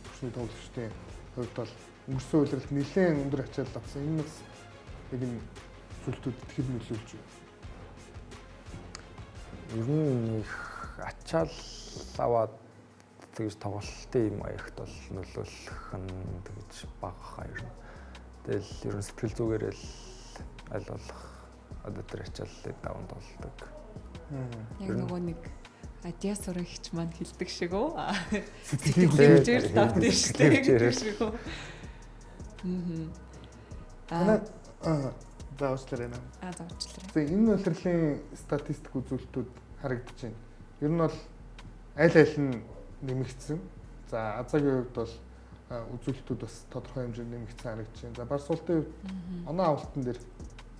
түвшний тоглогчдын хувьд бол өнгөрсөн улиралд нэлээд өндөр ачаал авсан. Энэ бас яг энэ зүйлүүдэд хэр нөлөөлж байна? Ер нь их ачаал аваад тэгж тоглолтын юм аягт бол нөлөөлөх нь тэгж бага хаа ер нь. Тэгэл ер нь сэтгэл зүгээрээ л аль болох одоо тэр ачааллыг даван туулдаг. Яг нөгөө нэг Адиас уран хич маань хэлдэг шиг үү? Сэтгэлийн Сэтгэлийн хүчээр хүчээр л авдаг шүү дээ гэдэг шиг үү? Танай за уучлаарай наа. За уучлаарай. За энэ улирлын статистик үзүүлэлтүүд харагдаж байна. Ер нь бол аль аль нь нэмэгдсэн. За Азагийн хувьд бол үзүүлэлтүүд бас тодорхой хэмжээнд нэмэгдсэн харагдаж байна. За Барсуултын хувьд оноо авалтан дээр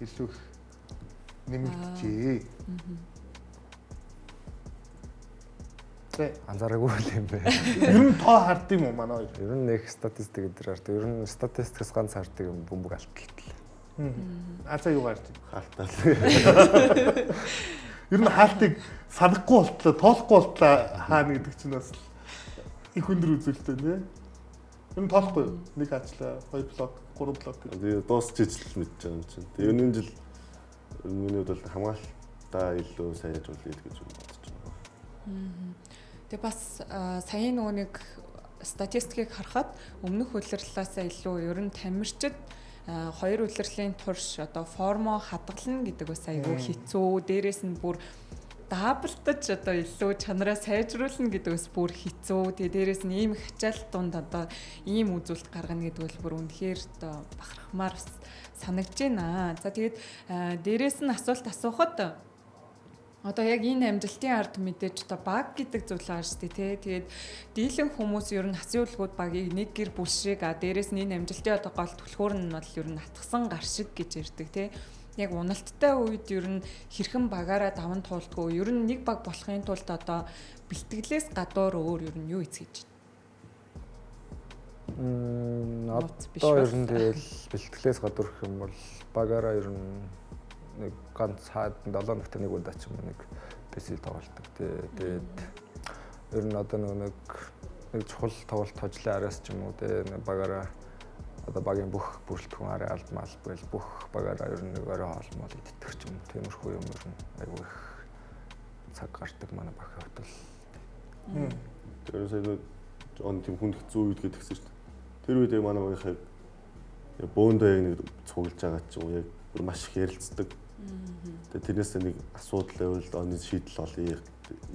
илүү их нэмэгджээ. За Анзаараагүй л юм байна. ер нь тоо хард юм уу манай хоёр? Ер нь нэг статистик гэдэг хардаг. Ер нь статистикаас ганц хардаг юм бөмбөг алталт. Азаа юу гарч байна? Хаалтаа. Ер нь хаалтыг санахгүй болтлоо, тоолохгүй болтлоо хаана гэдэг чинь бас их өндөр үзүүлэлт байна тий. Ер нь тоолохгүй юу? Нэг хаачлаа, хоёр блок, гурван блок гэж. Тэгээ дуусч ижил мэдж байгаа юм чинь. Тэгээ энэ жил миний хувьд бол хамгаалтаа илүү сайжруулъя гэж бодож байна. Тэгээ бас саяын нөгөө нэг статистикийг харахад өмнөх улирлаасаа илүү ер нь тамирчид хоёр улирлын турш одоо формо хадгална гэдэг бас айгүй хэцүү. Дээрээс нь бүр даблдаж одоо илүү чанараа сайжруулна гэдэг бас бүр хэцүү. Тэгээ дээрээс нь ийм их ачаал дунд одоо ийм үзүүлэлт гаргана гэдэг бол бүр үнэхээр одоо бахархмаар бас санагдаж байна. За тэгээд дээрээс нь асуулт асуухад одоо яг энэ амжилтын ард мэдээж одоо баг гэдэг зүйл байгаа шүү дээ тий. Тэгээд дийлэн хүмүүс ер нь хасын үлгүүд багийг нэг гэр бүл шиг дээрээс нь энэ амжилтын одоо гол түлхүүр нь бол ер нь атгсан гар шиг гэж ярьдаг тий. Яг уналттай үед ер нь хэрхэн багаараа даван туулдгүү ер нь нэг баг болохын тулд одоо бэлтгэлээс гадуур өөр ер нь юу эцгэж байна? Одоо ер нь тэгэл бэлтгэлээс гадуур гэх юм бол багаараа ер нь нэг ганц хаад 7 хоногт нэг удаа ч юм уу нэг PC тоглолдог тий. Тэгээд ер нь одоо нэг чухал тоглолт хожлын араас ч юм уу тий багаараа одоо багийн бүх бүрэлдэхүүн арай алдмал байл бүх багаараа ер нь нэг орой хоол мол иддэг ч юм уу тиймэрхүү юм ер нь айгүй их цаг гардаг манай багийн хувьд бол. Тэр сая он тийм хүнд хэцүү үед гэдгсэн шүү дээ. Тэр үед яг манай багийнхаа бөөндөө яг нэг цуглаж байгаа ч юм уу яг маш их ярилцдаг. Тэгээ тэрнээс нэг асуудал байвал оны шийдэл олъё,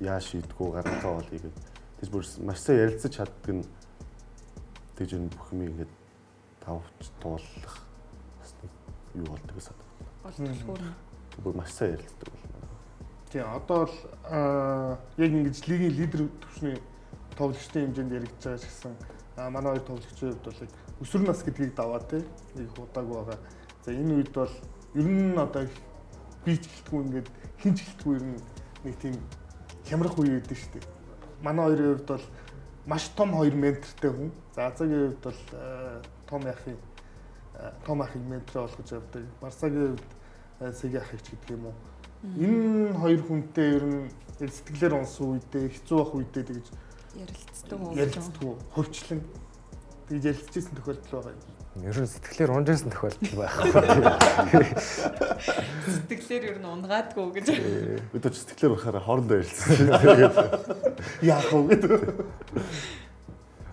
яа шийдэггүй гаргалгаа олъё гэдэг. Тэгж бүр маш сайн ярилцаж чаддаг нь тэгж энэ бүх юм ингээд тавч туулах бас нэг юу болдог гэсэн. Гол түлхүүр нь. Бүр маш сайн ярилцдаг бол. Тийм одоо бол яг ингэж лигийн лидер түвшний тоглогчдын хэмжээнд яригдж байгаа шигсэн манай хоёр тоглогчдын хувьд бол өсвөр нас гэдгийг даваа тий нэг их удаагүй байгаа. За энэ үед бол ер нь одоо Би ч гэлтгүй ингээд хин ч гэлтгүй ер нь нэг тийм хямрах үе өгдөн шүү дээ. Манай хоёрын хувьд бол маш том хоёр ментортэй хүн. За Азагийн хувьд бол том яхын том ахыг ментороо болгож явдаг. Барсагийн хувьд Сэги ахыг ч гэдэг юм уу. Энэ хоёр хүнтэй ер нь сэтгэлээр унсан үедээ, хэцүү байх үедээ тэгж ярилцдаг уу? Ярилцдаг уу? Хөвчлэн тэгж ярилцчихсэн тохиолдол байгаа юм. Ер нь сэтгэлээр унжсэн тохиолдол байхгүй. Сэтгэлээр ер нь унгаадгүй гэж. Бид ч сэтгэлээр унахаараа хоорондоо ярилцсан. Тэгээд яах вэ гэдэг.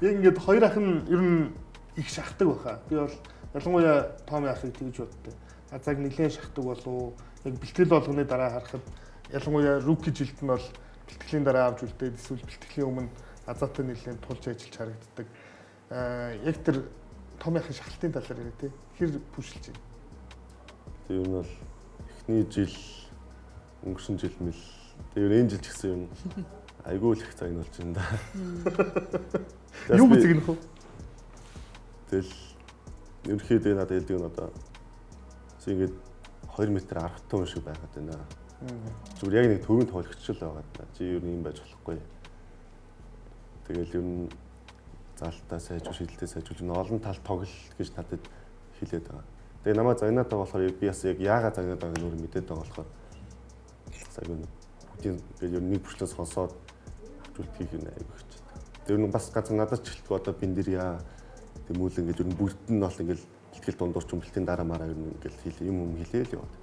Яг ингээд хоёр ах нь ер нь их шахдаг байхаа. Би бол ялангуяа Том ахыг тэгж боддог. Азаг нэлээд шахдаг болов. Яг бэлтгэл болгоны дараа харахад ялангуяа rookie жилд нь бол бэлтгэлийн дараа авч үлдээд эсвэл бэлтгэлийн өмнө Азаатай нэлээд тулж ажиллаж харагддаг. Яг тэр Том ахын шахалтын талаар яриа тий. Хэр push лж байна? Тэр нь бол эхний жил өнгөрсөн жил мэл. Тэр энэ жил ч гэсэн юм айгүй л их загнуулж байна да. Юу зэгнэх вэ? Тэгэл ерөнхийдөө надад хэлдэг нь одоо ингээд 2 м 10 тонн шиг байгаад байна. Зүгээр яг нэг төвийн тоглогч л байгаад байна. Чи ер нь юм байж болохгүй. Тэгэл ер нь заалтаа сайжруулж, шидэлтээ сайжруулж олон тал тоглол гэж надад хэлээд байгаа. Тэгээ намайг загнаад байгаа болохоор би бас яг яагаад загнаад байгааг нь өөр мэдээд байгаа болохоор айгүй бүгдийн ингээд ер нь нэг бүрчлээ сонсоод авч үлдхийг нь айгүй хичээдэг. Тэр нь бас газар надад ч хэлдэг одоо бин дэр яа тэмүүл ингээд ер нь бүгд нь бол ингээд бэлтгэл дундуур ч бэлтгэлийн дараа мараа ер нь ингээд хэл юм юм хэлээл яваад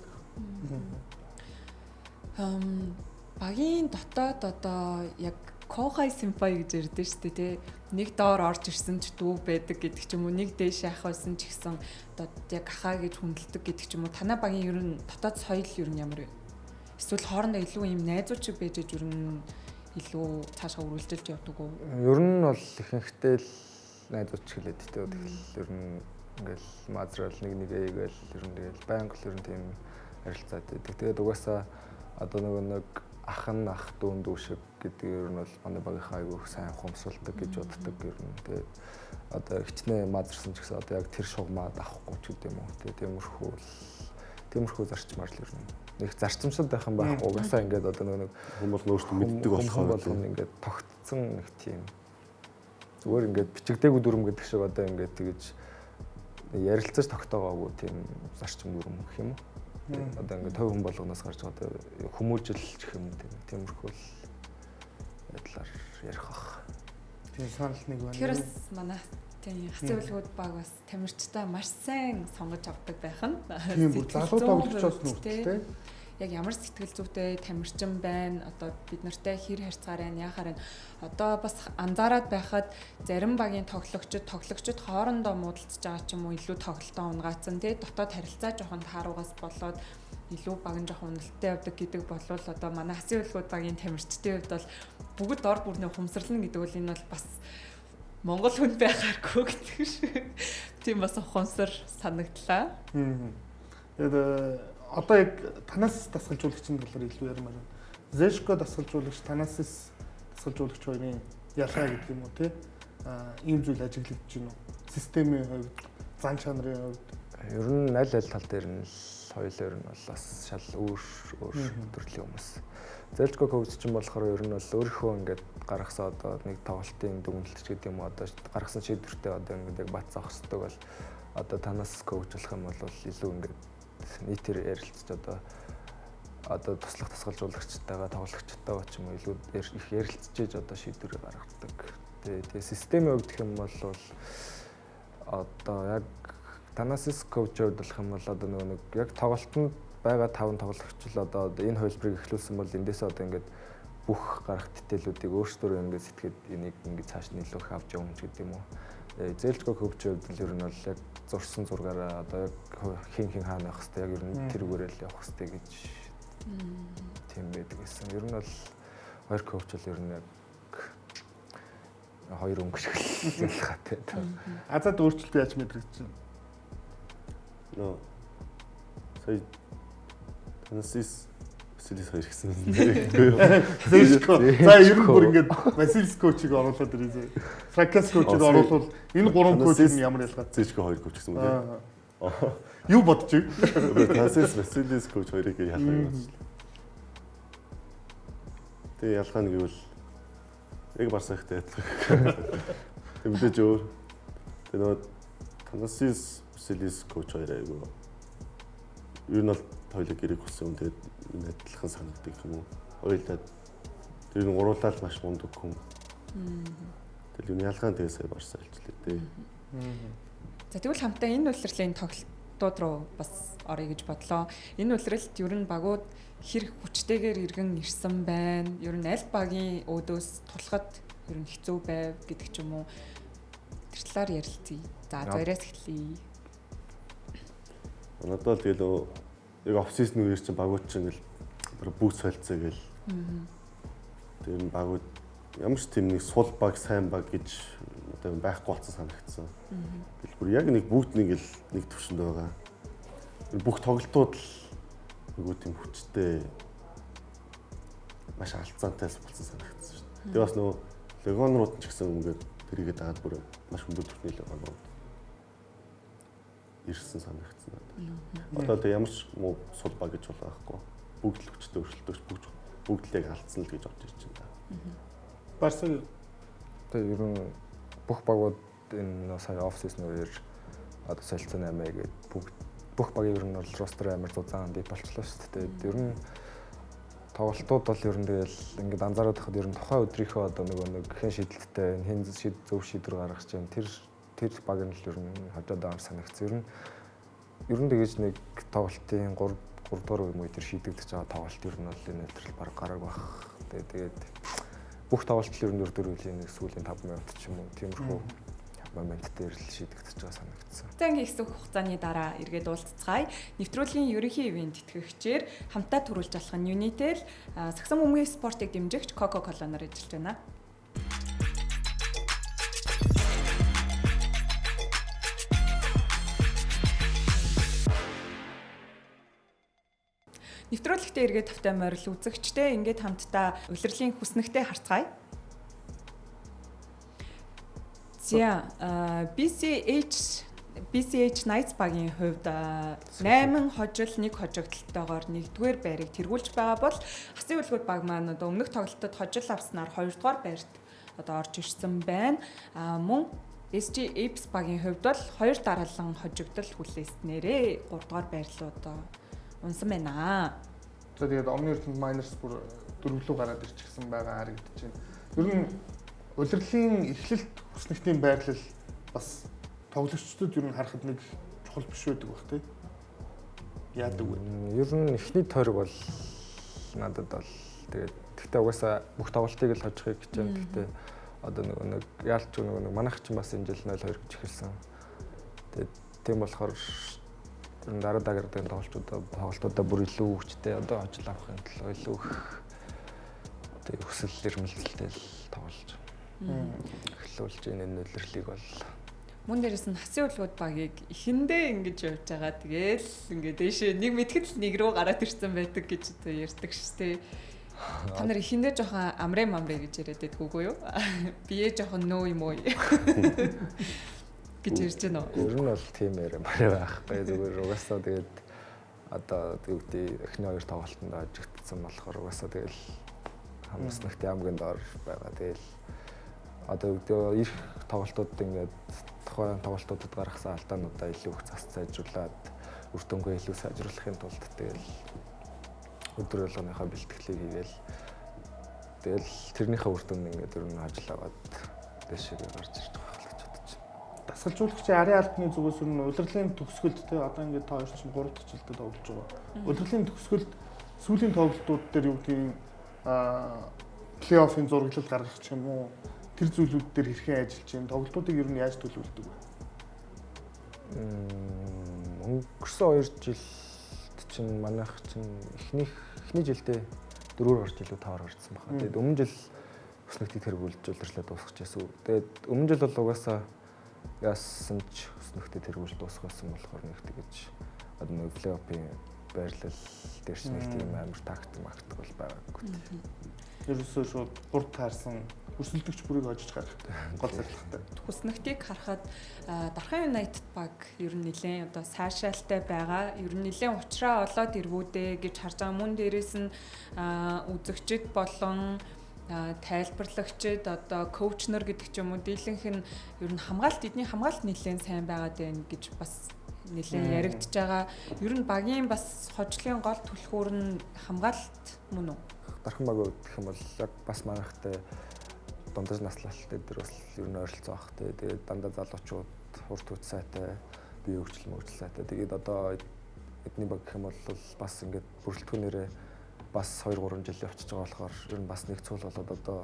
байдаг. Багийн дотоод одоо яг Кохай сэмпай гэж ярьдэн шүү дээ тий. Нэг доор орж ирсэн ч дүү байдаг гэдэг ч юм уу, нэг дээш яах байсан ч гэсэн одоо яг ахаа гэж хүндэлдэг гэдэг ч юм уу. Танай багийн ер нь дотоод соёл ер нь ямар вэ? Эсвэл хоорондоо илүү юм найзууд шиг байж ер нь илүү цаашаа үргэлжилж явдаг уу? Ер нь бол ихэнхдээ л найзууд ч хэлээд тий. Тэгэл ер нь ингээл мазрал нэг нэгээ игээл ер нь тэгэл байнга л ер нь тийм харилцаад байдаг. Тэгээд угаасаа одоо нөгөө нэг ах нь ах дүүн дүү шиг гэдэг ер нь бол манай багийнхаа айгүй сайн ухамсарладаг гэж боддог ер нь. Тэгээд одоо хичнээн мазарсан ч гэсэн одоо яг тэр шугамаа авахгүй ч гэдэг юм уу. Тэгээд тиймэрхүү зарчмаар л ер нь нэг зарчимшид байх юм байхгүй. Угаасаа ингээд одоо нөгөө нэг хүмүүс өөрсдөө мэддэг болохоор болгоно ингээд тогтцсон нэг тийм зүгээр ингээд бичигдээгүй дүрм гэдэг шиг одоо ингээд тэгэж ярилцаж тогтоогоогүй тийм зарчим дүрм гэх юм уу. Одоо ингээд тов хүн болгоноос гарч байгаа одоо хүмүүжил гэх юм тийм тиймэрхүү л байдлаар ярих бах. Тийм санал нэг байна. Тэгэхээр бас манай тийм Хасын үлгүүд баг бас тамирчтай маш сайн сонгож авдаг байх нь. Тийм бүр залуу тоглогчоос нүртэл тийм. Яг ямар сэтгэл зүйтэй тамирчин байна, одоо бид нартай хэр харьцаар байна, яахаар байна. Одоо бас анзаараад байхад зарим багийн тоглогчид хоорондоо муудалцж байгаа ч юм уу, илүү тоглолтоо унгаацсан тий, дотоод харилцаа жоохон тааруугаас болоод илүү баг нь жоохон уналттай явдаг гэдэг болвол одоо манай Хасын үлгүүд багийн тамирчдын хувьд бол бүгд дор бүрнээ ухамсарлана гэдэг бол энэ бол бас Монгол хүнд байхааргүй гэдэг шиг. Тийм бас ухамсар санагдлаа. Тэгээд одоо яг Танасис дасгалжуулагчийн талаар илүү ярмаар байна. Зэшко дасгалжуулагч, Танасис дасгалжуулагч хоёрын ялгаа гэдэг юм уу тий? Ийм зүйл ажиглагдаж байна уу? Системийн хувьд, зан чанарын хувьд ер нь аль аль тал дээр нь хоёулаа ер нь бол бас шал өөр өөр төрлийн хүмүүс. Зэлжко коуч чинь болохоор ер нь бол өөрийнхөө ингээд гаргасан одоо нэг тоглолтын дүгнэлт ч гэдэг юм уу одоо гаргасан шийдвэртэй одоо ингээд яг бат зогсдог бол одоо Танасис коуч болох юм бол илүү ингээд нийтээр ярилцж одоо туслах тасгалжуулагчтайгаа тоглогчтойгоо ч юм уу илүү их ярилцж одоо шийдвэрээ гаргадаг. Тэгээ системийн хувьд гэх юм бол одоо яг Танасис коуч хувьд болох юм бол одоо нөгөө нэг яг тоглолтод байгаа 5 тоглогч л одоо энэ хувилбарыг эхлүүлсэн бол эндээсээ одоо ингээд бүх гарах дэтэлүүдийг өөрсдөө ингээд сэтгээд энийг ингээд цааш нь илүү их авч явна ч гэдэг юм уу. Зээлжко коучийн хувьд л ер нь бол яг зурсан зургаараа одоо яг хин хин хаана явах хэвээр яг ер нь тэрүүгээрээ л явах хэвээр гэж тийм байдаг гэсэн. Ер нь бол хоёр коуч бол ер нь яг хоёр өнгө шиг л ялгаатай. Азад өөрчлөлт яаж мэдрэгдэж байна? Нөө сая Танасис Василис хоёр гэсэн. Зэшко. За ер нь бүр ингээд Василис коучийг оруулаад ирээ. Фракас коучийг оруулвал энэ гурван коуч нь ямар ялгаа? Зэшко хоёр коуч гэсэн үг тийм. Юу бодож вэ? Танасис Василис коуч хоёрыг ялгаа гэж бодчихлоо. Тэгээ ялгаа нь гэвэл яг Барсахтай адилхан. Тэг мэдээж өөр. Тэгээ нөгөө Танасис Василис коуч хоёр айгүй. Ер нь бол хоёулаа гэрэг хүссэн юм. Тэгээд адилхан санагддаг юм уу? Хоёулаа тэр нь гуруулаа л маш мундаг хүн. Тэгэл юу ялгаа нь тэгээ сая Барса хэлчлээ дээ. За тэгвэл хамтаа энэ улирлын тоглолтууд руу бас оръё гэж бодлоо. Энэ улиралд ер нь багууд хэр хүчтэйгээр иргэн ирсэн байна. Ер нь аль багийн өөдөөс тулахад ер нь хэцүү байв гэдэг ч юм уу. Тэр талаар ярилцъя. За зоёроос эхлэе. Надад бол тэгэл яг оф сизон үеэр чинь багууд чинь ингээл бүгд солилцоо гээл. Тэр нь багууд ямар ч тийм нэг сул баг, сайн баг гэж одоо байхгүй болсон санагдсан. Тэгэл бүр яг нэг бүгд нэг л нэг төвшөнд байгаа. Бүх тоглолтууд л нөгөө тийм хүчтэй маш алцаантай болсон санагдсан шүү дээ. Тэгээ бас нөгөө легонрууд ч гэсэн ингээд тэрийгээ дагаад бүр маш өндөр түвшний легонрууд ирсэн санагдсан надад. Одоо тэгээ ямар ч муу сул баг гэж бол байхгүй. Бүгд л хүчтэй өрсөлдөгч бүгд л яг алдсан л гэж орж ирж байна. Барса тэгээ ер нь бүх багууд энэ сая оф сизон үеэр одоо солилцоо 8 гээд бүх багийн ер нь бол ростер амар зузаан дип болчлоо шүү дээ. Тэгээд ер нь тоглолтууд бол ер нь тэгэл ингээд анзаараад байхад ер нь тухайн өдрийнхөө одоо нөгөө нэг хэн шидэлттэй хэн зөв шийдвэр гаргаж чинь тэр баг нь л ер нь хожоод байгаа санагдсан. Ер нь тэгэж нэг тоглолтын 3 дугаар үе мөн тэр шийдэгдэж байгаа тоглолт ер нь бол энэ өдрөл баг гарааг байх. Тэгээд бүх тоглолт л ер нь 4 үеийн нэг сүүлийн 5 минут ч юм уу тиймэрхүү момент дээр л шийдэгдэж байгаа санагдсан. За ингээд хэсэг хугацааны дараа эргээд уулзцгаая. Нэвтрүүлгийн ерөнхий ивент тэтгэгчээр хамтаа төрүүлж алах нь Unitel, сагсан бөмбөгийн спортыг дэмжигч Coca-Cola-наар ажиллаж байна. Нэвтрүүлэгтээ эргээд тавтай морил үзэгчтэй ингээд хамтдаа улирлын хүснэгтээ харцгаая. За BCH Knights багийн хувьд 8 хожил 1 хожигдолтойгоор 1-р байрыг тэргүүлж байгаа бол Хасын үлгүүд баг маань одоо өмнөх тоглолтод хожил авснаар 2-р байрт одоо орж ирсэн байна. Мөн SG Apes багийн хувьд бол 2 дараалан хожигдол хүлээснээрээ 3-р байр руу одоо унсан байна. За тэгээд Omni Ертөнд Miners бүр дөрвөлөө гараад ирчихсэн байгаа харагдаж байна. Ер нь улирлын эхлэлт хүснэгтийн байрлал бас тоглогчдод ер нь харахад нэг чухал биш байдаг бах тий. Яадаг вэ? Ер нь эхний тойрог бол надад бол тэгээд гэхдээ угаасаа бүх тоглолтыг л хожихыг гэж байна. Гэхдээ одоо нөгөө нэг яалч нөгөө нэг манайх ч бас энэ жил 0-2 гэж эхэлсэн. Тэгээд тийм болохоор дараа дагардын тоглолтуудаа бүр илүү хүчтэй одоо хожил авахын төлөө илүү их тэг хүсэл эрмэлзэлтэй л тоглож эхлүүлж энэ улирлыг бол мөн дээрээс нь Хасын үлгүүд багийг эхэндээ ингэж явж байгаа. Тэгээл ингээд дээшээ нэг мэдхэд л нэг рүү гараад ирсэн байдаг гэж одоо ярьдаг ш тэ. Та нар эхэндээ жоохон амрэ мамрэ гэж яриад байдгүйгүй юу? Бие жоохон нөө юм уу гэж ярьж байна уу? Ер нь бол тийм яриа мараа байхгүй. Зүгээр угаасаа тэгээд одоо тэгвэл эхний хоёр тоглолтонд ажигдсан болохоор угаасаа тэгэл хамснагт ямгийн доор байгаа. Тэгэл одоо ирэх тоглолтууд ингээд тухайн тоглолтуудад гаргасан алдаануудаа илүү их зас сайжруулад үр дүнгээ илүү сайжруулахын тулд тэгэл өдөр болгоныхоо бэлтгэлийг хийгээл тэгэл тэрнийхээ үр дүнд ингээд ер нь ажил аваад дэшегээ гарч ирж байгаа л гэж бодож байна. Дасгалжуулагчийн арын албаны зүгээс ер нь улирлын төгсгөлд те одоо ингээд та хоёр чинь 3 дахь жилдээ тоглож байгаа. Улирлын төгсгөлд сүүлийн тоглолтууд дээр юу гэдгийг плей-оффын зураглал гаргах ч юм уу тэр зүйлүүд дээр хэрхэн ажиллаж байна? Тоглолтуудыг ер нь яаж төлөвлөдөг вэ? Өнгөрсөн 2 жилд чинь манайх чинь эхний жилдээ 4-өр гарч илүү 5-аар гарчсан байна. Тэгээд өмнө жил өснөгтийг тэргүүлж улирлаа дуусгах гэсэн. Тэгээд өмнө жил бол угаасаа яасан ч өснөгтийг тэргүүлж дуусгасан болохоор нэг тэгэж одоо нэг плей-оффын байрлал дээр ч нэг тийм амар тактик мактик бол байгаагүй. Ерөөсөө шууд хурд таарсан өрсөлдөгч бүрийг хожиж гарах гол зорилготой. Хүснэгтийг харахад Дархан United баг ер нь нэлээд одоо сайшаалтай байгаа. Ер нь нэлээд уучраа олоод ирвүүдээ гэж харж байгаа. Мөн дээрээс нь үзэгчд болон тайлбарлагчид одоо коучнер гэдэг ч юм уу дийлэнх нь ер нь хамгаалт эдний хамгаалт нэлээд сайн байгаад байна гэж бас нэлээд яригдж байгаа. Ер нь багийн бас хожлын гол түлхүүр нь хамгаалт мөн үү? Дархан баг гэх юм бол яг бас манайхтай дундаж наслалт дээр бас ер нь ойролцоо ах тий. Тэгээд дандаа залуучууд хурд хүч сайтай, бие хөгжил мөгжил сайтай. Тэгээд одоо эдний баг гэх юм бол бас ингээд бүрэлдэхүүнээрээ бас 2-3 жил явчихж байгаа болохоор ер нь бас нэг цуул болоод одоо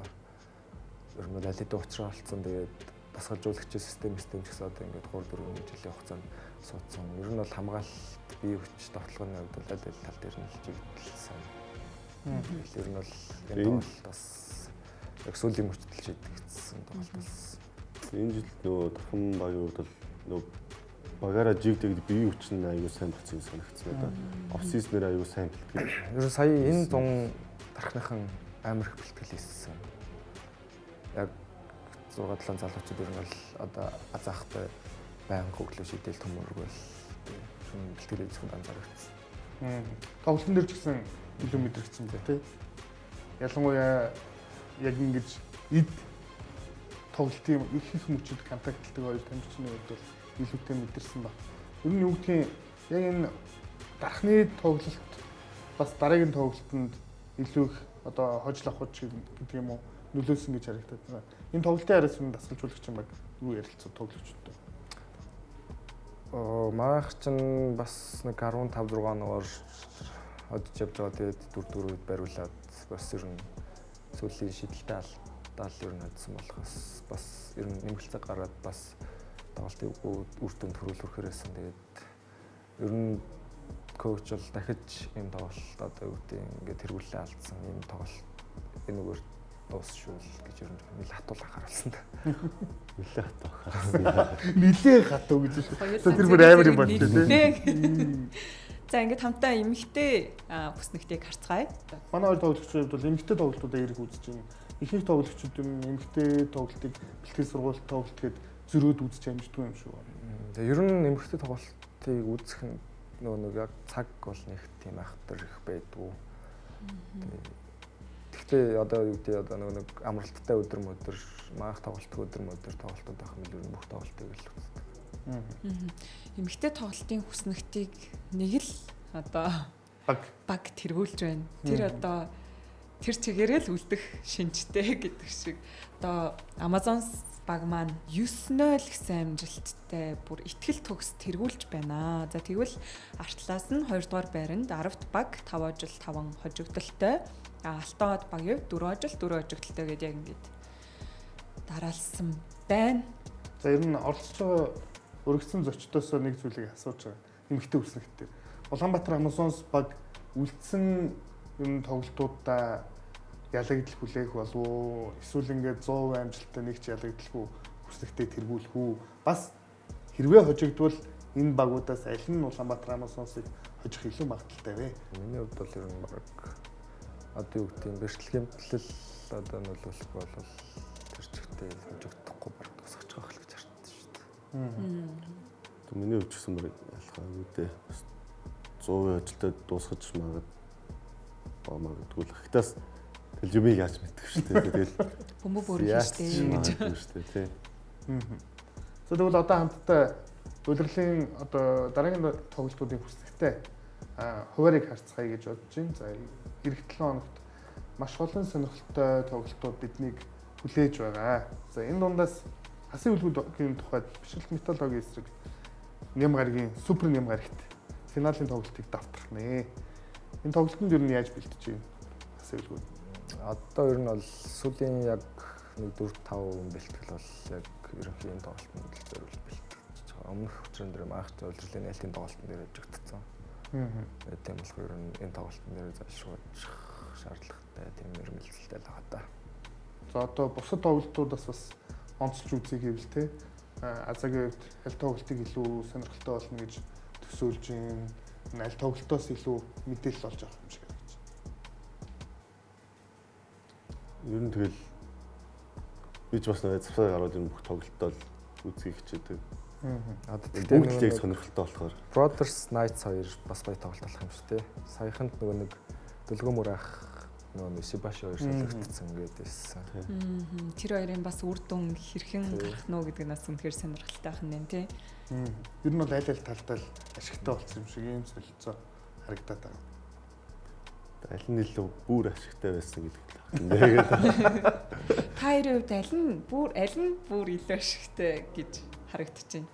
ер нь аль хэдийн уучраа болсон. Тэгээд дасгалжуулагчийн систем ч гэсэн одоо ингээд 3-4 жилийн хугацаанд суудсан. Ер нь бол хамгаалалт, бие хүч, довтлогын хувьд бол аль аль тал дээр нь чиглэл сайн. Ер нь бол энэ тоглолт бас яг сүүлийн мөчтөл шийдэгдсэн тоглолт болсон. Энэ жил нөгөө Дархан багийн хувьд бол нөгөө багаараа жигдэг бие хүч нь аюу сайн болсон юм санагдсан надад. Оф сизнээр аюу сайн бэлтгэл. Ер нь сая энэ 100 дархныхан амар их бэлтгэл хийсэн. Яг 6-7 залуучууд ер нь бол одоо азаахтай байнга хөглөө шидэл төмөргөл бэлтгэл хийх нь анзаарэгдсэн. Тоглолтын дээр ч гэсэн илүү мэдрэгдсэн бай тээ. Ялангуяа яг ингэж эд тоглолтын их их мөчөд контактлдаг хоёр тамирчны хувьд бол илүүтэй мэдэрсэн ба. Ер нь юу гэдгийг яг энэ дархны тоглолт бас дараагийн тоглолтод илүү их одоо хожил авах гэдэг юм уу нөлөөлсөн гэж харагдаад байна. Энэ тоглолтын араас нь дасгалжуулагч юм баг юу ярилцсан тоглогчдод? Манайх чинь бас нэг 15 6 ноор одж явж байгаа. Тэгээд 4-4 үед бариулаад бас ер нь сүүлийн шидэлтэй алдаал ер нь одсон болохоос бас ер нь нэмэлт цаг гараад бас тоглолтын үр дүнд хөрвүүлэхээр байсан. Тэгээд ер нь коуч бол дахиж ийм тоглолт одоо юу гэдэг ингээд тэргүүлээ алдсан ийм тоглолт энэгээр дуусшуул гэж ер нь нэлээ хатуул анхааруулсан да. Нэлээ хатуу анхааруулсан. Нэлээ хатуу гэж. Тэр бүр амар юм болтой тий. За ингээд хамтаа эмэгтэй хүснэгтийг харцгаая. Манай хоёр тоглогчдын хувьд бол эмэгтэй тоглолтуудаа эрг үзэж байна. Ихэнх тоглогчид юм эмэгтэй тоглолтыг бэлтгэл сургууль тоглолт гээд зөрөөд үзэж амждгүй юм шиг байна. Тэгээ ер нь эмэгтэй тоглолтыг үзэх нь нөгөө нэг яг цаг бол нэг тийм айхтар их байдгүй. Гэхдээ одоо юу гэдэг одоо нөгөө нэг амралттай өдөр мөдөр маах тоглолт өдөр мөдөр тоглолтууд байх юм ер нь бүх тоглолтыг л үздэг. Эмэгтэй тоглолтын хүснэгтийг нэг л одоо баг тэргүүлж байна. Тэр одоо тэр чигээрээ л үлдэх шинжтэй гэдэг шиг. Одоо Amazon баг маань 9-0 гэсэн амжилттай бүр итгэл төгс тэргүүлж байна. За тэгвэл артлаас нь 2 дугаар байранд 10-т баг 5-5 хожигдолтой. Алтан од багийн 4-4 хожигдолтой гэдэг яг ингэж дараалсан байна. За ер нь оролцож байгаа өргөцсөн зочдоосоо нэг зүйлийг асууж байгаа. Эмэгтэй хүснэгтэр. Улаанбаатар Amazons баг үлдсэн юм тоглолтуудаа ялагдал хүлээх болов уу? Эсвэл ингээд 100% амжилттай нэг ч ялагдalгүй хүснэгтээ тэргүүлэх үү? Бас хэрвээ хожигдвол энэ багуудаас аль нь Улаанбаатар Amazons-ыг хожих илүү магадлалтай вэ? Миний хувьд бол ер нь баг одоо юу гэдэг юм бэрхлэл гэмтэл одоо нөлөөлөх бол тэр чигтээ хожигдохгүй баг тусгаж байгаа л гэж харагдсан шүү дээ. Миний хувьд ч гэсэн баг ялхаагүй дээ. 100% ажилтаа дуусгаж магадгүй л. Гэхдээ тэгэл юмыг яаж мэддэг шүү дээ. Тэгэл бөмбөг бүрэн шүү дээ, тий. За тэгвэл одоо хамтдаа улирлын одоо дараагийн тоглолтуудын хүснэгтэй хуваарийг харцгаая гэж бодож байна. За ирэх 7 хоногт маш олон сонирхолтой тоглолтууд биднийг хүлээж байгаа. За энэ дундаас Хасын үлгүүдийн тухайд бишрэлт металлогийн эсрэг Ням гарагийн супер Ням гарагт финалийн тоглолтыг давтах нэ. Энэ тоглолтод ер нь яаж бэлтэж байна? Хасын үлгүүд. Одоо ер нь бол сүүлийн яг нэг 4-5 бэлтгэл бол яг ерөнхий энэ тоглолтод л зориулж бэлтгэж байгаа. Өмнөх өчрөн дээр маах улирлын нээлтийн тоглолтын дээр хожигдсон. Тийм болохоор ер нь энэ тоглолтын дээр залшруулах шаардлагатай тийм мэрэмэлцэлтэй л байгаа даа. За одоо бусад тоглолтуудаас бас онцолж үзье гэвэл те Азагийн хувьд аль тоглолтыг илүү сонирхолтой болно гэж төсөөлж байна. Аль тоглолтоос илүү мэдээлэл олж авах юм шиг харагдаж байна. Ер нь тэгэл би ч бас нэг завсаа гараад ер нь бүх тоглолтоо л үзхийг хичээдэг. Одоо тэгтээ Бүгд л яг сонирхолтой болохоор. Brothers Knights хоёр бас гоё тоглолт болох юм шүү дээ. Саяханд нөгөө нэг дөлгөмөр ах нөгөө нэг Сибаши хоёр солигдсон гэдэг байсан. Тэр хоёрын бас үр дүн хэрхэн гарах нь гэдэг нь бас үнэхээр сонирхолтой байх нь тий. Ер нь бол аль аль талдаа л ашигтай болсон юм шиг ийм солилцоо харагдаад байгаа. Аль нь илүү бүр ашигтай байсан гэдэг л байна. Тэгээд Та хоёрын хувьд аль нь бүр илүү ашигтай гэж харагдаж байна?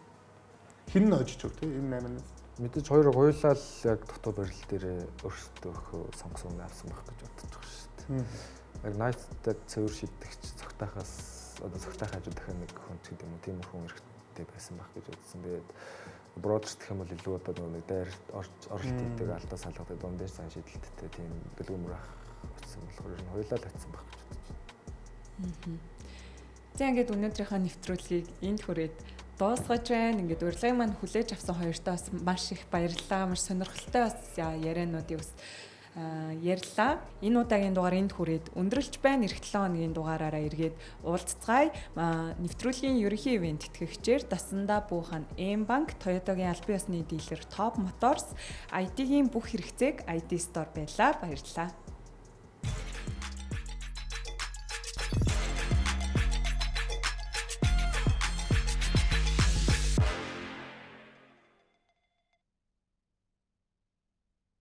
Хин нь хожиж өг тий энэ 8-наас. Мэдээж хоёр хоёулаа л яг дотоо барил дээр өөрсдөө сонгосон авсан байх гэж бодож байгаа шүү дээ. Яг Knights-тай цэвэр шидэгч цогтаахаас одоо цогтаах хажуу дахиад нэг хүн ч гэдэг юм уу тийм хүн хэрэгтэй байсан байх гэж бодсон. Тэгээд Brothers гэх юм бол илүү одоо нөгөө нэг дайр оролт хийдэг алдаа салгадаг дундын сайн шидэлттэй тийм дэлгүүмөр ах очсон болохоор ер нь хоёулаа л очсон байх гэж бодож байна. За ингээд өнөөдрийнхөө нэвтрүүлгийг энд хүрээд дуусгаж байна. Ингээд урилгын маань хүлээж авсан хоёртоо бас маш их баярлалаа. Маш сонирхолтой бас яриануудыг бас ярьлаа. Энэ удаагийн дугаар энд хүрээд өндөрлөж байна. Ирэх 7 хоногийн дугаараараа эргээд уулзцгаая. Нэвтрүүлгийн ерөнхий ивент тэтгэгчээр Дасандаа Буухан M Bank, Toyota-гийн албан ёсны дилер Top Motors, IT-ийн бүх хэрэгцээг IT Store байлаа. Баярлалаа.